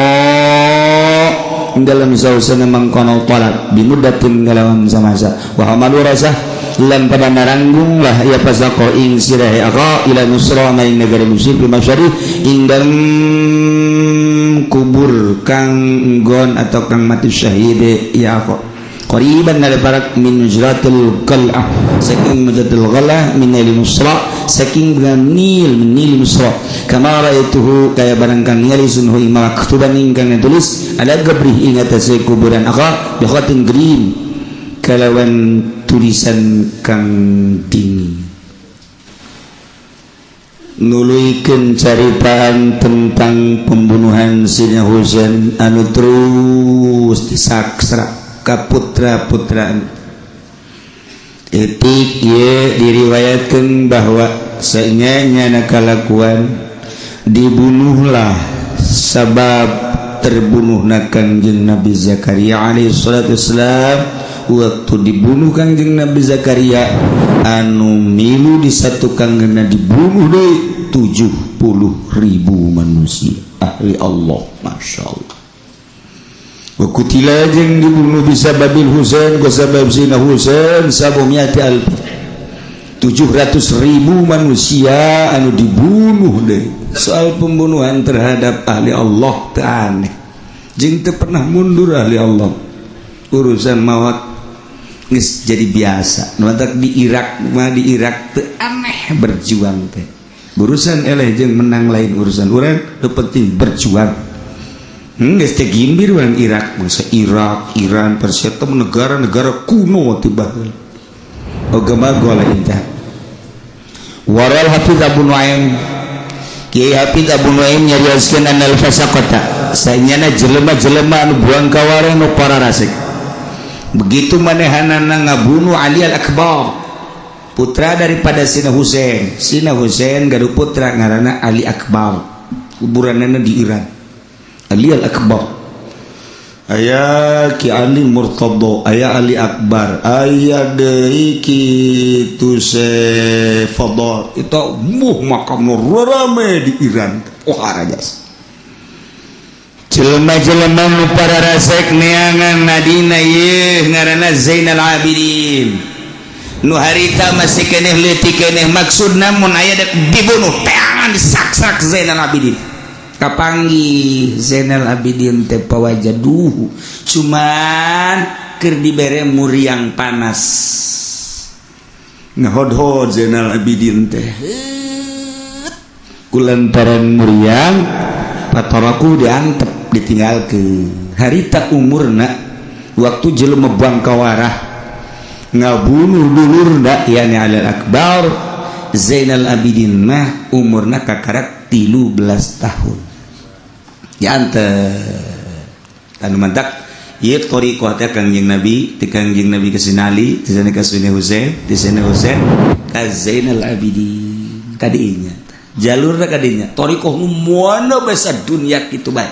ing dalam sausane mangkono talab bimuddatin dalam samasa. Wa hamalu rasah, lan pada naranggung lah ya fasaqah ing sirahe akha ila nusra maing negara Mesir, bi masyari, ing dalam kubur kang nggon atau kang mati syahid ya akha, qariban parak min mujratil qal'ah, saking mujratil qal'ah, min nil nusra, saking dengan nil, min nil nusra, kama ra'aituhu, kaya barang kang ningali sun hu maktuban, ingkang tulis ala qabrih, ing atase kuburan akha, bi khatin green, kalawan tulisan kang dingin. Nuluykeun caritaan tentang pembunuhan Sidina Husain anu terus disaksra ka putra-putra etik ye, diriwayatkan bahwa seenyanya kalakuan dibunuhlah sabab terbunuh Kangjeng Nabi Zakaria alaihi salatu wassalam. Waktu dibunuh Kangjeng Nabi Zakaria, anu milu disatu kangjeng dibunuh deh 70.000 manusia ahli Allah. Masya Allah. Wa kutila, jeung dibunuh bisa babil Husain, ku sabab Sina Husain, sab'umiati alf, 700.000 manusia anu dibunuh deh. Soal pembunuhan terhadap ahli Allah teu aneh jeung teu pernah mundur ahli Allah. Urusan maut geus jadi biasa. Nu di Irak mah, di Irak teu aneh berjuang teh. Urusan eleh jeung menang lain urusan urang, nu penting berjuang. Geus teh gimbir urang Irak, bangsa Irak, Iran, Persia teh negara-negara kuno ti baheula. Agama gola indah. Waral Hafiz Abu Nuaim, Kiai Hafiz Abu Nuaim nyarioskeun annal fasaqata, sanyana jelema-jelema anu buang kawara, nu para rasik, begitu manehanana ngabunuh Ali al-Akbar, putra daripada Sina Husain. Sina Husain gaduh putra ngaranna Ali Akbar, kuburanana di Iran. Ali al-Akbar aya, Ki Ali Murtado aya, Ali Akbar aya deui, kitu se Fadl itu muh makam rame di Iran. Wah, rajas jelema-jelema nu para rasek neangan nadina ieu ngaranna Zainal Abidin nu harita masih keneh leutik keneh. Maksudna mun aya dek dibunuh teangan, disaksak Zainal Abidin. Kapanggih Zainal Abidin teh, pawajaduhu, cuman keur dibere muriang panas, ngehodhod Zainal Abidin teh kulantaran muriang. Pataraku, diantep, ditinggalkeun. Harita umurna waktu jelema bangkawarah ngabunuh dulurna, yani Ali Akbar, Zainal Abidin mah umurna kakarak 13 tahun. Diantep. Anu mantak ieu thariqah teh Kangjeng Nabi, ti Kangjeng Nabi ka Sina Ali, ti sana ka Sina Husain, ti Sina Husain ka Zainal Abidin. Kadinya jalurna, kadinya thariqah nu moana basa dunia kitu bae.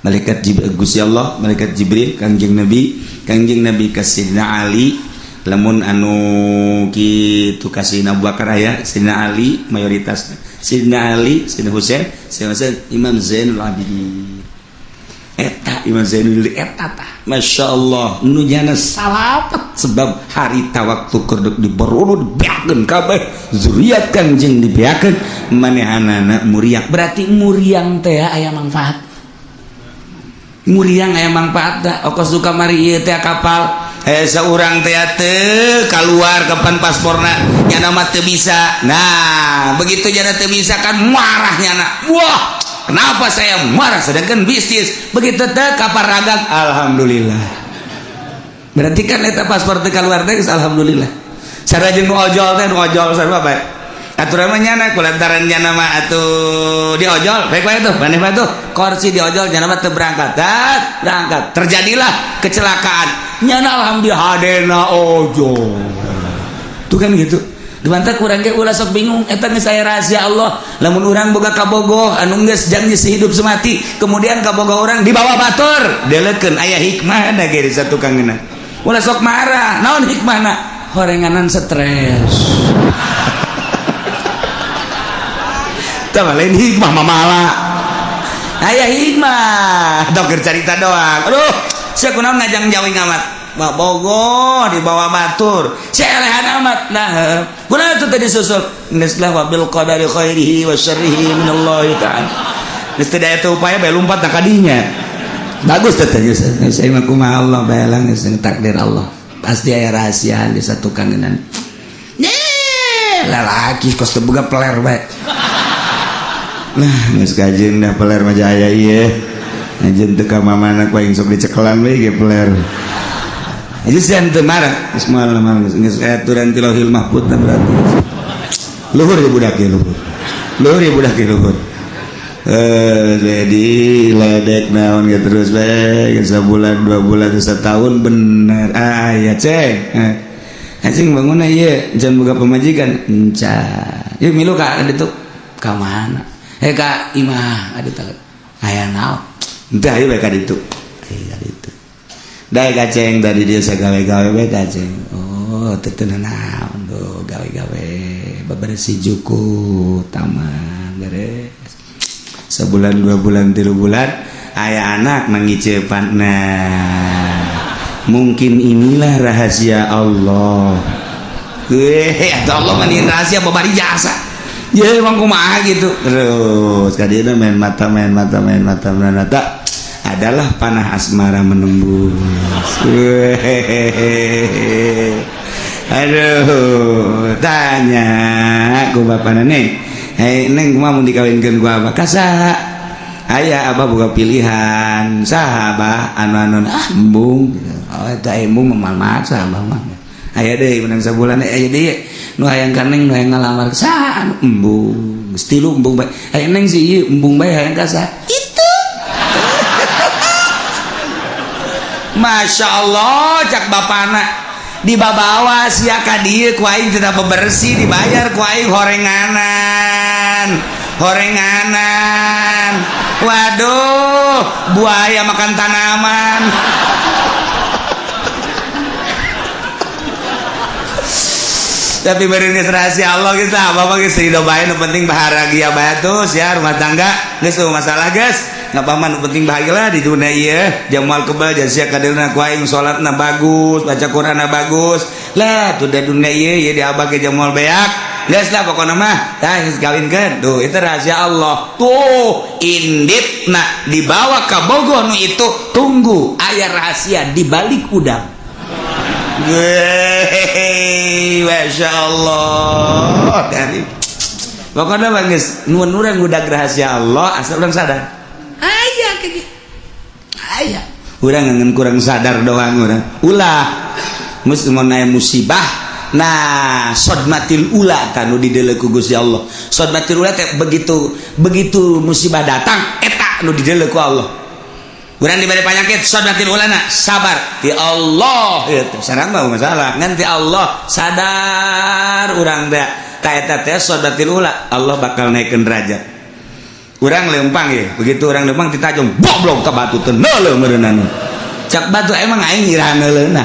Malaikat Jibril, Gusti Allah, malaikat Jibril, Kangjeng Nabi, Kangjeng Nabi ka Sidina Ali. Lamun anu kitu ka Sidina Abu Bakar aya, Sidina Ali mayoritas, Sidina Ali, Sidina Husain, Sidina Husain, Imam Zainul Abidin. Eta Imam Zainul eta tah, Masya Allah, nu nyana salamet sebab harita waktu keur diberunut, dibeakeun kabeh zuriat Kangjeng, dibeakeun manehanana muriang. Berarti muriang teh aya manfaat. Muriang aya mangfaatna okos nu kamari ieu teh kapal seorang teh teu keluar kapan pasporna nyana mah teu bisa. Nah, begitu nyana teu bisa kan marah nyana. Wah, kenapa saya marah sedangkan bisnis begitu teh kapal ragang alhamdulillah. Berarti kan eta paspor teu keluar teh alhamdulillah. Sarua jeung nu ojol teh nu ojol sarua bae. Aturan mah nyana kulantaran nyana mah atuh di ojol baik bae tuh maneh mah tuh kursi di ojol nyana mah teu berangkat. Dat, berangkat. Terjadilah kecelakaan. Nyana alhamdulillah hadena ojol. Tuh kan gitu. Dimanta kurang ge ulah sok bingung eta geus aya rahasia Allah. Lamun urang boga kabogoh anu geus janji sehidup semati, kemudian kabogoh urang dibawa batur, delekeun aya hikmahna ge di satukangeuna. Ulah sok marah, naon hikmahna? Horenganan stres. Tah lain hikmah mamala. Aya hikmah, dokter carita doang. Aduh, sia kunaon ngajang jauh amat. Bogo dibawa batur. Sia elehan amat. Nah, kunaon atuh tadi susul? Geus lah wabil qadari khairihi wa syarrihi minallahi ta'ala. Geus teu daya teu upaya bae lumpat na kadinya. Bagus teh teh geus saya mah kumaha Allah bae lah geus takdir Allah. Pasti aya rahasia di satu kangenan. Nih, lalaki kos teu boga peler bae. Nah, geus kajeun dah peler mah aya ieu. Anjeun teu ka mamana ku aing sok dicekelan we ge peler. Aja sih teu marah, geus moal mah geus aturan ti Lauhil Mahfud na berarti. Luhur ya budak ya luhur. Luhur ya budak ya luhur. Jadi ledek naon ge terus bae sabulan 2 bulan setahun bener. Ah ya ceng. Anjing bangun ieu jangan boga pamajikan. Encan. Yuk milu ka ditu. Ka mana? Ka imah ada tak aya naon teu ayo bae ka ditu. Ayo ka ditu. Dae kaceng tadi dia sagawe-gawe bae kaceng. Oh, teu teu naon tuh gawe-gawe bebersih juku taman beres. Sebulan 2 bulan 3 bulan aya anak mangicepan. Nah, mungkin inilah rahasia Allah. Weh, atau Allah mah rahasia babari jasa. Ya emang kumaha gitu. Terus kadieu main mata main mata main mata main mata adalah panah asmara menembus. Aduh, tanya ku bapana neng. Hei neng kumaha mun dikawinkeun ku abah? Ka saha? Aya abah boga pilihan. Saha abah? Anu-anu ah embung. Oh eta embung mah maksa abah mah. Aya deui menang sabulan aya deui nu hayang ka neng nu hayang ngalamar saha anu embung. Geus tilu embung bae. Hayang neng si ieu embung bae hayang ka saha? Itu. Masya Allah cak bapana dibabawa sia ka dieu ku aing teu bebersih dibayar ku aing horenganan. Horenganan. Waduh, buaya makan tanaman. Tapi beri rahasia Allah geus lah, bapak geus ridho bae nu penting bahagia bae terus ya rumah tangga geus eueuh masalah geus. Ngapa mah nu penting bahagia lah di dunia ieu, jamal kebal sia kadeuna ku aing salatna bagus, baca Qur'anna bagus. Lah tuh da dunia ieu ieu di abah ge jamal beak. Geus lah pokona mah, tah geus kawinkeun. Tuh itu rahasia Allah. Tuh inditna dibawa ka Bogor nu itu tunggu aya rahasia di balik udang. Wey, Masya Allah dari pokoknya mah geus nuhun urang udah rahasia Allah asal urang sadar aya kayak gitu aya urang ngan kurang sadar doang urang ulah geus mun aya musibah nah sodmatil ula tanu dideuleu ku Gusti Allah sodmatil ula teh begitu begitu musibah datang eta nu dideuleu ku Allah. Urang diberi penyakit sodmatil ulana sabar di Allah itu sarang mah masalah ngan ti Allah sadar urang teh ka eta teh sodmatil ula Allah bakal naikkeun derajat. Urang lempang ya begitu urang lempang ditajong goblok ka batu teh neuleuh meureunana cak batu emang aing iraha neuleuna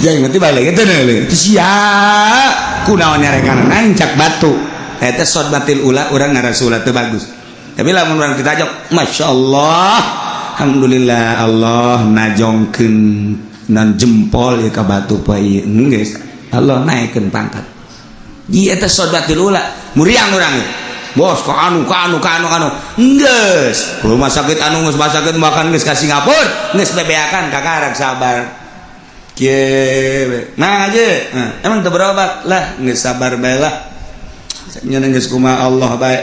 jangan ngerti balik itu neuleuh sia kunaon nyarekan aing cak batu eta sodmatil ula urang ngarasula teu bagus tapi lamun urang ditajong masyaallah alhamdulillah Allah najongkeun nan jempol ya ka batu poe ieu geus Allah naikkeun pangkat ieu eta sodmatil ula muriang urang
Bos ka anu ka anu ka anu anu geus rumah sakit anu geus rumah sakit makan geus ka Singapura geus bebeakan kakarak sabar kieu nah aja emang teu berobat lah geus sabar bae lah nya geus kumaha Allah bae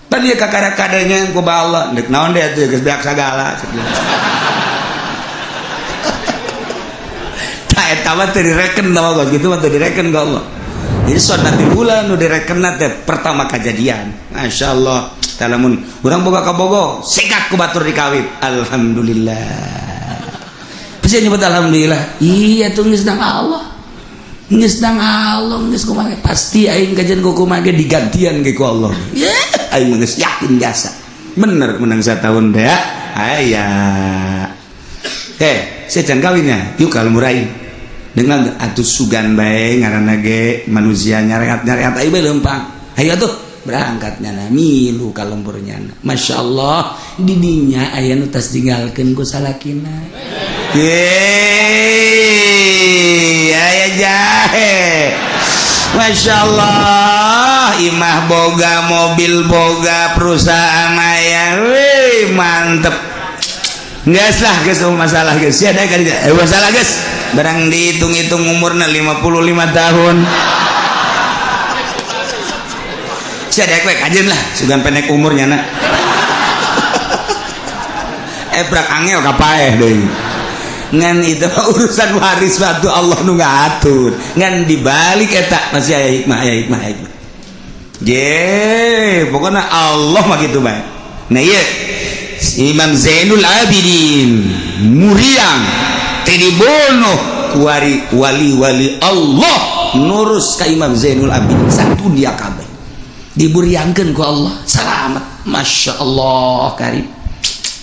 pan ieu kakarak kadenya ku Allah deuk naon deui atuh geus beak sagala tah eta mah teu direken mah gitu mah teu direken ka Allah. Jadi sunat bulan nu direkenna teh pertama kejadian. Masya Allah. Tah lamun urang boga kabogo, sikat ku batur dikawin. Alhamdulillah. Bisa nyebut alhamdulillah. Iya tuh geus dang Allah. Geus dang Allah geus kumaha pasti aing kajian ku kumaha ge digantian ge ku Allah. Ya, aing geus yakin jasa. Bener menang satahun teh. Aya. Eh, saya can kawinnya. Yuk kalau murain. Dengan atuh sugan bae ngaranna ge manusia nyareat-nyareat ayo bae leumpang. Hayo atuh berangkat nyana milu ka lembur nyana. Masya Allah didinya aya nu tas tinggalkeun ku salakina. Yeay, aya jahe. Masya Allah imah boga mobil boga perusahaan aya. Wih mantep. Geus lah geus masalah geus. Ya ada masalah geus. Barang dihitung-hitung umurna 55 tahun. Sia daek we kajeun lah, sugan pendek umurnya na. Prak angel ka paeh deui. Ngan itu urusan waris batu Allah nu ngatur. Ngan dibalik eta masih aya hikmah, aya hikmah, aya hikmah. Je, pokokna Allah mah kitu bae. Nah ieu Imam Zainul Abidin muriang dibunuh kuari wali-wali Allah nurus ka Imam Zainul Abidin satu dia kabeh diburiangkeun ku Allah selamat. Masya Allah karim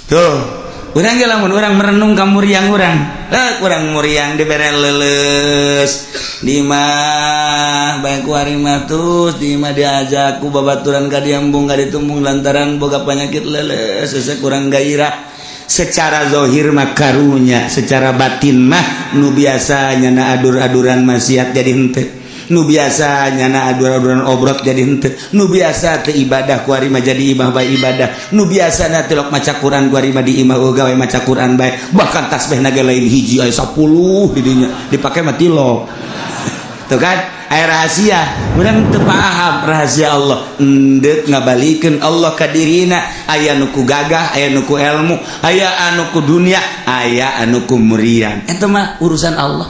tuh urang ge lamun urang merenung ka muriang urang urang muriang dibere leuleus di mah bae kuari mah terus di mah diajak ku babaturan ka diambung ka ditumbung lantaran boga penyakit leuleus hese kurang gairah. Secara zahir mah karunya, secara batin mah nu biasa nyana adur-aduran maksiat jadi henteu, nu biasa nyana adur-aduran obrot jadi henteu, nu biasa teu ibadah kuari mah jadi imah bae ibadah, nu biasa na tilok maca Quran kuari mah di imah gawe maca Quran bae, bahkan tasbih naga lain hiji aya 10 di dinya dipake mah tilok. Tuh kan aya rahasia, urang teu paham rahasia Allah. Endek ngabalikeun Allah ka dirina, aya nu ku gagah, aya nu ku ilmu, aya anu ku dunia, aya anu ku muriang. Eta mah urusan Allah.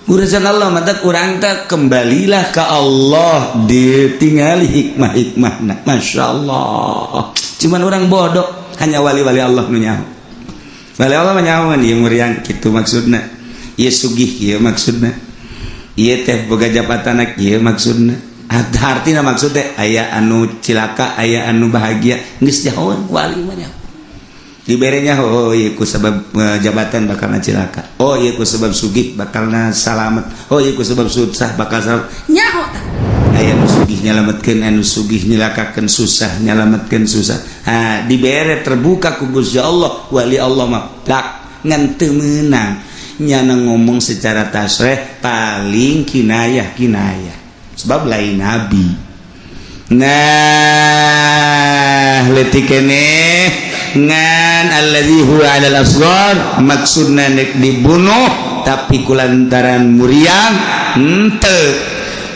Urusan Allah mah urang teh kembalilah ka Allah, ditingali hikmah-hikmahna. Masya Allah. Cuman orang bodoh, hanya wali-wali Allah nu nyaho. Wali Allah mah nyaho ieu muriang kitu maksudna. Ieu sugih ieu maksudna. Ieu teh boga jabatan ieu maksudna. Artina maksud teh aya anu cilaka, aya anu bahagia, geus jahoan wali mah nyaho. Diberenya oh ieu ku sebab jabatan bakalna cilaka. Oh ieu ku sebab sugih bakalna salamet. Oh ieu ku sebab susah bakal salamet. Nyaho tah. Aya anu sugih nyalametkeun, anu sugih nyilakakeun, susah nyalametkeun susah. Ha dibere terbuka ku Gusti Allah, wali Allah mah plak ngan teu meunang. Nyana ngomong secara tasreh paling kinayah-kinayah sebab lain nabi. Nah leutik keneh ngan alladzi huwa 'alal asghar maksudna nek dibunuh tapi kulantaran muriang henteu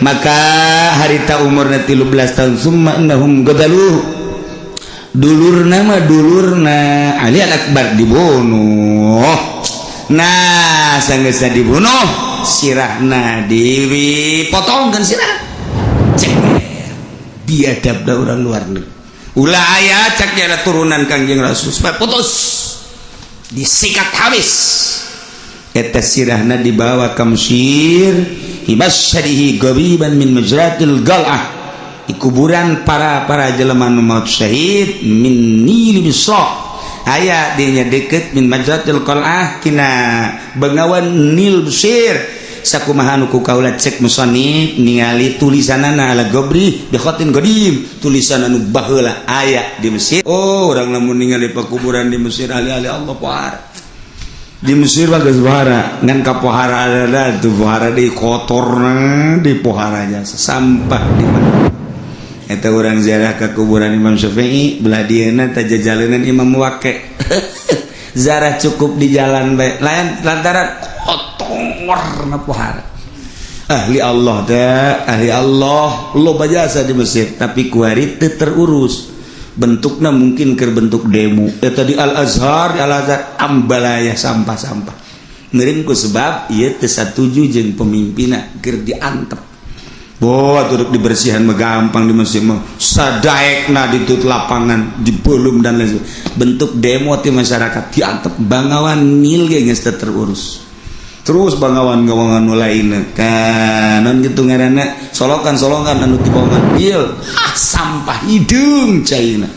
maka harita umurna 13 tahun summa innahum gadalu dulurna mah dulurna Ali al-Akbar dibunuh. Nah sanggeusna dibunuh sirahna dipotongkeun sirah ceker biadab da urang luar negeri ulah aya cak jala turunan Kangjeng Rasul supaya putus disikat habis eta sirahna dibawa ka Mesir hibasyarihi gabiban min majratil gal'ah di kuburan para jelema nu maut syahid min nil Misra aya dinya deket min majratil qal'ah kina bengawan Nil Mesir sakumaha nu ku kaula cek musannif ningali tulisanana ala gobri bi khatin qadim tulisan anu baheula aya di Mesir. Oh urang lamun ningali pakuburan di Mesir ahli-ahli Allah pohara di Mesir mah geus pohara ngan ka pohara ada tuh pohara di kotorna di pohara jasa sampah di mana. Eta urang ziarah ke kuburan Imam Syafi'i, belah dieuna teh jajalenan Imam Wake. Ziarah cukup di jalan bae, lain lantaran kotor na pohara. Ahli Allah teh, ahli Allah loba jasa di Mesir, tapi kuari teu terurus. Bentuknya mungkin ke bentuk demo. Eta di Al Azhar, di Al Azhar ambalaya sampah-sampah. Meureun ku sebab ieu teu satuju jeung pemimpinna, keur diantep. Boh, atuh dibersihan mah gampang di Mesir mah. Sadaekna di tut lapangan, di belum dan lain sebagainya. Bentuk demo ti masyarakat diantep, Bangawan Nil ge geus teu terurus. Terus Bangawan gawangan nu lainna kan non gitu ngaranna, solokan-solokan anu di Bangawan Nil, ah, sampah hideung caina.